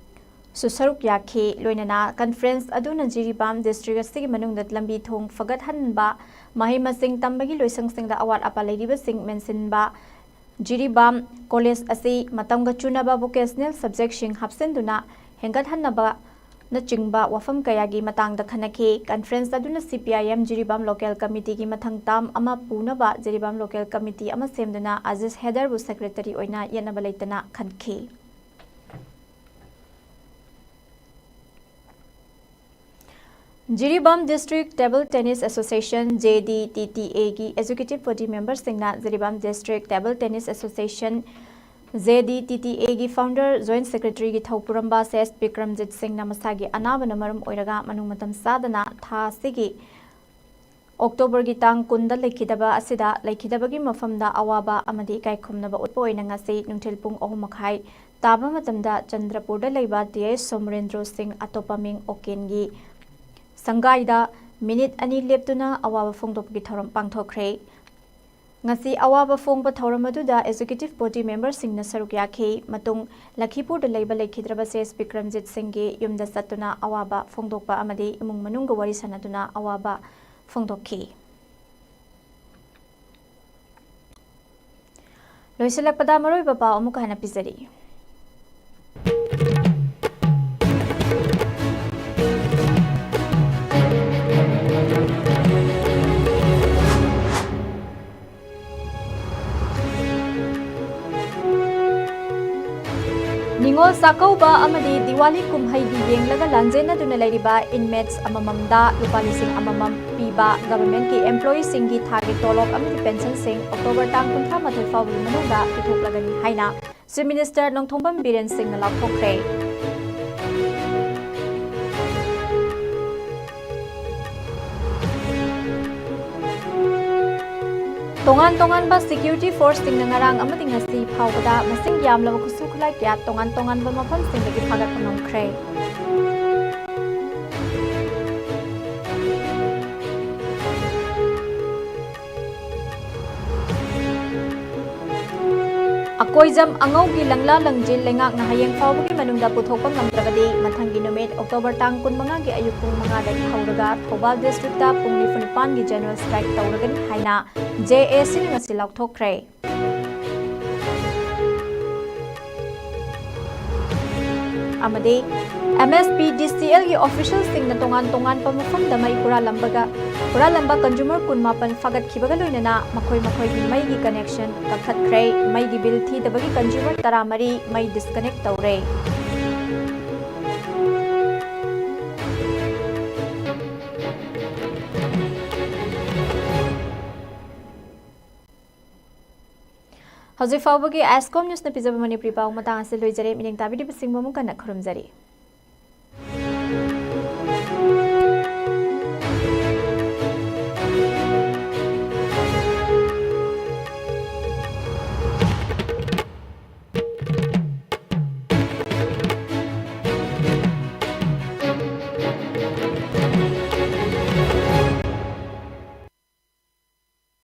ꯁꯨ ꯁꯔꯨꯛ ꯌꯥꯈꯤ꯫ ꯂꯣꯏꯅꯅ conference ꯑꯗꯨꯅ ꯖꯤꯔꯤꯕꯥꯝ district ꯑꯁꯤꯒꯤ ꯃꯅꯨꯡꯗ ꯂꯝꯕꯤ ꯊꯣꯡ ꯐꯒꯠꯍꯟꯕ, ꯃꯍꯩ ꯃꯁꯤꯡ ꯇꯝꯕꯒꯤ ꯂꯣꯏꯁꯪꯁꯤꯡꯗ ꯑꯋꯥꯠ ꯑꯄꯥ ꯂꯩꯔꯤꯕꯁꯤꯡ ꯃꯦꯟꯁꯤꯟꯕ, ꯖꯤꯔꯤꯕꯥꯝ college ꯑꯁꯤ ꯃꯇꯝꯒ ꯆꯨꯅꯕ vocational subjectꯁꯤꯡ ꯍꯥꯞꯆꯤꯟꯗꯨꯅ ꯍꯦꯟꯒꯠꯍꯟꯅꯕꯅꯆꯤꯡꯕ ꯋꯥꯐꯝ ꯀꯌꯥꯒꯤ ꯃꯇꯥꯡꯗ ꯈꯟꯅꯈꯤ꯫ Conference ꯑꯗꯨꯅ CPIM ꯖꯤꯔꯤꯕꯥꯝ local committeeꯒꯤ ꯃꯊꯪ term ꯑꯃ ꯄꯨꯅꯕ ꯖꯤꯔꯤꯕꯥꯝ local committee ꯑꯃ ꯁꯦꯝꯗꯨꯅ ꯑꯖꯤꯖ ꯍꯦꯗꯔꯕꯨ secretary ꯑꯣꯏꯅ ꯌꯦꯠꯅꯕ ꯂꯩꯇꯅ ꯈꯟꯈꯤ꯫ Jiribam District Table Tennis Association, J D T T A, ꯒꯤ Executive Body Member ꯁꯤꯡꯅ Jiribam District Table Tennis Association, J D T T A, ꯒꯤ Founder Joint Secretary ꯒꯤ ꯊꯧꯄꯨꯔꯝꯕ ꯁꯦꯁ ꯕꯤꯀ꯭ꯔꯝꯖꯤꯠ ꯁꯤꯡꯅ ꯃꯁꯥꯒꯤ ꯑꯅꯥꯕꯅ ꯃꯔꯝ ꯑꯣꯏꯔꯒ ꯃꯅꯨꯡ ꯃꯇꯝ ꯆꯥꯗꯅ ꯊꯥ ꯑꯁꯤꯒꯤ October ꯒꯤ ꯇꯥꯡ ꯀꯨꯟꯗ ꯂꯩꯈꯤꯗꯕ ꯑꯁꯤꯗ ꯂꯩꯈꯤꯗꯕꯒꯤ ꯃꯐꯝꯗ ꯑꯋꯥꯕ ꯑꯃꯗꯤ ꯏꯀꯥꯏ ꯈꯨꯝꯅꯕ ꯎꯠꯄ ꯑꯣꯏꯅ ꯉꯁꯤ ꯅꯨꯡꯊꯤꯜ ꯄꯨꯡ ꯑꯍꯨꯝ ꯃꯈꯥꯏ ꯇꯥꯕ ꯃꯇꯝꯗ ꯆꯟꯗ꯭ꯔꯄꯨꯔꯗ ꯂꯩꯕ ꯇꯤ ꯑꯩꯆ ꯁꯣꯃꯔꯦꯟꯗ꯭ꯔꯣ ꯁꯤꯡ, ꯑꯇꯣꯞꯄ ꯃꯤꯡ ꯑꯣꯀꯦꯟꯒꯤ ꯁꯪꯒꯥꯏꯗ ꯃꯤꯅꯤꯠ ꯑꯅꯤ ꯂꯦꯞꯇꯨꯅ ꯑꯋꯥꯕ ꯐꯣꯡꯗꯣꯛꯄꯒꯤ ꯊꯧꯔꯝ ꯄꯥꯡꯊꯣꯛꯈ꯭ꯔꯦ꯫ ꯉꯁꯤ ꯑꯋꯥꯕ ꯐꯣꯡꯕ ꯊꯧꯔꯝ ꯑꯗꯨꯗ Executive Body Member ꯁꯤꯡꯅ ꯁꯔꯨꯛ ꯌꯥꯈꯤ꯫ ꯃꯇꯨꯡ ꯂꯈꯤꯄꯨꯔꯗ ꯂꯩꯕ ꯂꯩꯈꯤꯗ꯭ꯔꯕ ꯁꯦꯁ ꯕꯤꯀ꯭ꯔꯝꯖꯤꯠ ꯁꯤꯡꯒꯤ ꯌꯨꯝꯗ ꯆꯠꯇꯨꯅ ꯑꯋꯥꯕ ꯐꯣꯡꯗꯣꯛꯄ ꯑꯃꯗꯤ ꯏꯃꯨꯡ ꯃꯅꯨꯡꯒ ꯋꯥꯔꯤ ꯁꯥꯟꯅꯗꯨꯅ ꯑꯋꯥꯕ ꯐꯣꯡꯗꯣꯛꯈꯤ꯫ ꯂꯣꯏꯁꯤꯜꯂꯛꯄꯗ ꯃꯔꯨꯑꯣꯏꯕ ꯄꯥꯎ ꯑꯃꯨꯛ ꯍꯟꯅ ꯄꯤꯖꯔꯤ꯫ ꯅꯤꯉꯣꯜ ꯆꯥꯛꯀꯧꯕ ꯑꯃꯗꯤ ꯗꯤꯋꯥꯂꯤ ꯀꯨꯝꯍꯩꯒꯤ ꯌꯦꯡꯂꯒ ꯂꯥꯟꯖꯦꯟꯅꯗꯨꯅ ꯂꯩꯔꯤꯕ inmates ꯑꯃꯃꯝꯗ ꯂꯨꯄꯥ ꯂꯤꯁꯤꯡ ꯑꯃꯃꯝ ꯄꯤꯕ government ꯀꯤ employee ꯁꯤꯡꯒꯤ ꯊꯥꯒꯤ ꯇꯣꯂꯣꯞ ꯑꯃꯗꯤ pension ꯁꯤꯡ October ꯇꯥꯡ ꯀꯨꯟꯊ꯭ꯔꯥ ꯃꯥꯊꯣꯏ ꯐꯥꯎꯕꯒꯤ ꯃꯅꯨꯡꯗ ꯄꯤꯊꯣꯛꯂꯒꯅꯤ ꯍꯥꯏꯅ Chief Minister ꯅꯣꯡꯊꯣꯝꯕꯝ ꯕꯤꯔꯦꯟ ꯁꯤꯡꯅ ꯂꯥꯎꯊꯣꯛꯈ꯭ꯔꯦ꯫ ꯇꯣꯉꯥꯟ ꯇꯣꯉꯥꯟꯕ security force ꯁꯤꯡꯅ ꯉꯔꯥꯡ ꯑꯃꯗꯤ ꯉꯁꯤ ꯐꯥꯎꯕꯗ ꯃꯁꯤꯡ ꯌꯥꯝꯂꯕ ꯈꯨꯠꯁꯨ ꯈꯨꯠꯂꯥꯏ ꯀꯌꯥ ꯇꯣꯉꯥꯟ ꯇꯣꯉꯥꯟꯕ ꯃꯐꯝꯁꯤꯡꯗꯒꯤ ꯐꯥꯒꯠꯄ ꯉꯝꯈ꯭ꯔꯦ꯫ ꯑꯀꯣꯏꯖꯝ ꯑꯉꯧꯒꯤ ꯂꯪꯂꯥ ꯂꯪꯖꯤꯜ ꯂꯩꯉꯥꯛꯅ ꯍꯌꯦꯡ ꯐꯥꯎꯕꯒꯤ ꯃꯅꯨꯡꯗ ꯄꯨꯊꯣꯛꯄ ꯉꯝꯗ꯭ꯔꯕꯗꯤ ꯃꯊꯪꯒꯤ ꯅꯨꯃꯤꯠ October ꯇꯥꯡ ꯀꯨꯟꯃꯉꯥꯒꯤ ꯑꯌꯨꯛ ꯄꯨꯡ ꯃꯉꯥꯗꯒꯤ ꯍꯧꯔꯒ ꯊꯧꯕꯥꯜ district ꯇ ꯄꯨꯡ ꯅꯤꯐꯨ ꯅꯤꯄꯥꯟꯒꯤ general strike ꯇꯧꯔꯒꯅꯤ ꯍꯥꯏꯅ J A C ꯅ ꯉꯁꯤ ꯂꯥꯎꯊꯣꯛꯈ꯭ꯔꯦ꯫ ꯑꯃꯗꯤ M S P D C L ꯒꯤ official ꯁꯤꯡꯅ ꯇꯣꯉꯥꯟ ꯇꯣꯉꯥꯟꯕ ꯃꯐꯝꯗ ꯃꯩ ꯍꯨꯔꯥꯜꯂꯝꯕꯒ, ꯍꯨꯔꯥꯜꯂꯝꯕ consumer ꯀꯨꯟꯃꯥꯄꯟ ꯐꯥꯒꯠꯈꯤꯕꯒ ꯂꯣꯏꯅꯅ ꯃꯈꯣꯏ ꯃꯈꯣꯏꯒꯤ ꯃꯩꯒꯤ connection ꯀꯛꯊꯠꯈ꯭ꯔꯦ꯫ ꯃꯩꯒꯤ bill ꯊꯤꯗꯕꯒꯤ consumer ꯇꯔꯥꯃꯔꯤ ꯃꯩ disconnect ꯇꯧꯔꯦ꯫ ꯍꯧꯖꯤꯛ ꯐꯥꯎꯕꯒꯤ ꯑꯥꯏꯁꯀꯣꯝ ꯅ꯭ꯌꯨꯁꯅ ꯄꯤꯖꯕ ꯃꯅꯤꯄꯨꯔꯤ ꯄꯥꯎ ꯃꯇꯥꯡ ꯑꯁꯤ ꯂꯣꯏꯖꯔꯦ꯫ ꯃꯤꯠꯌꯦꯡ ꯇꯥꯕꯤꯔꯤꯕꯁꯤꯡꯕꯨ ꯑꯃꯨꯛ ꯍꯟꯅ ꯈꯨꯔꯨꯝꯖꯔꯤ꯫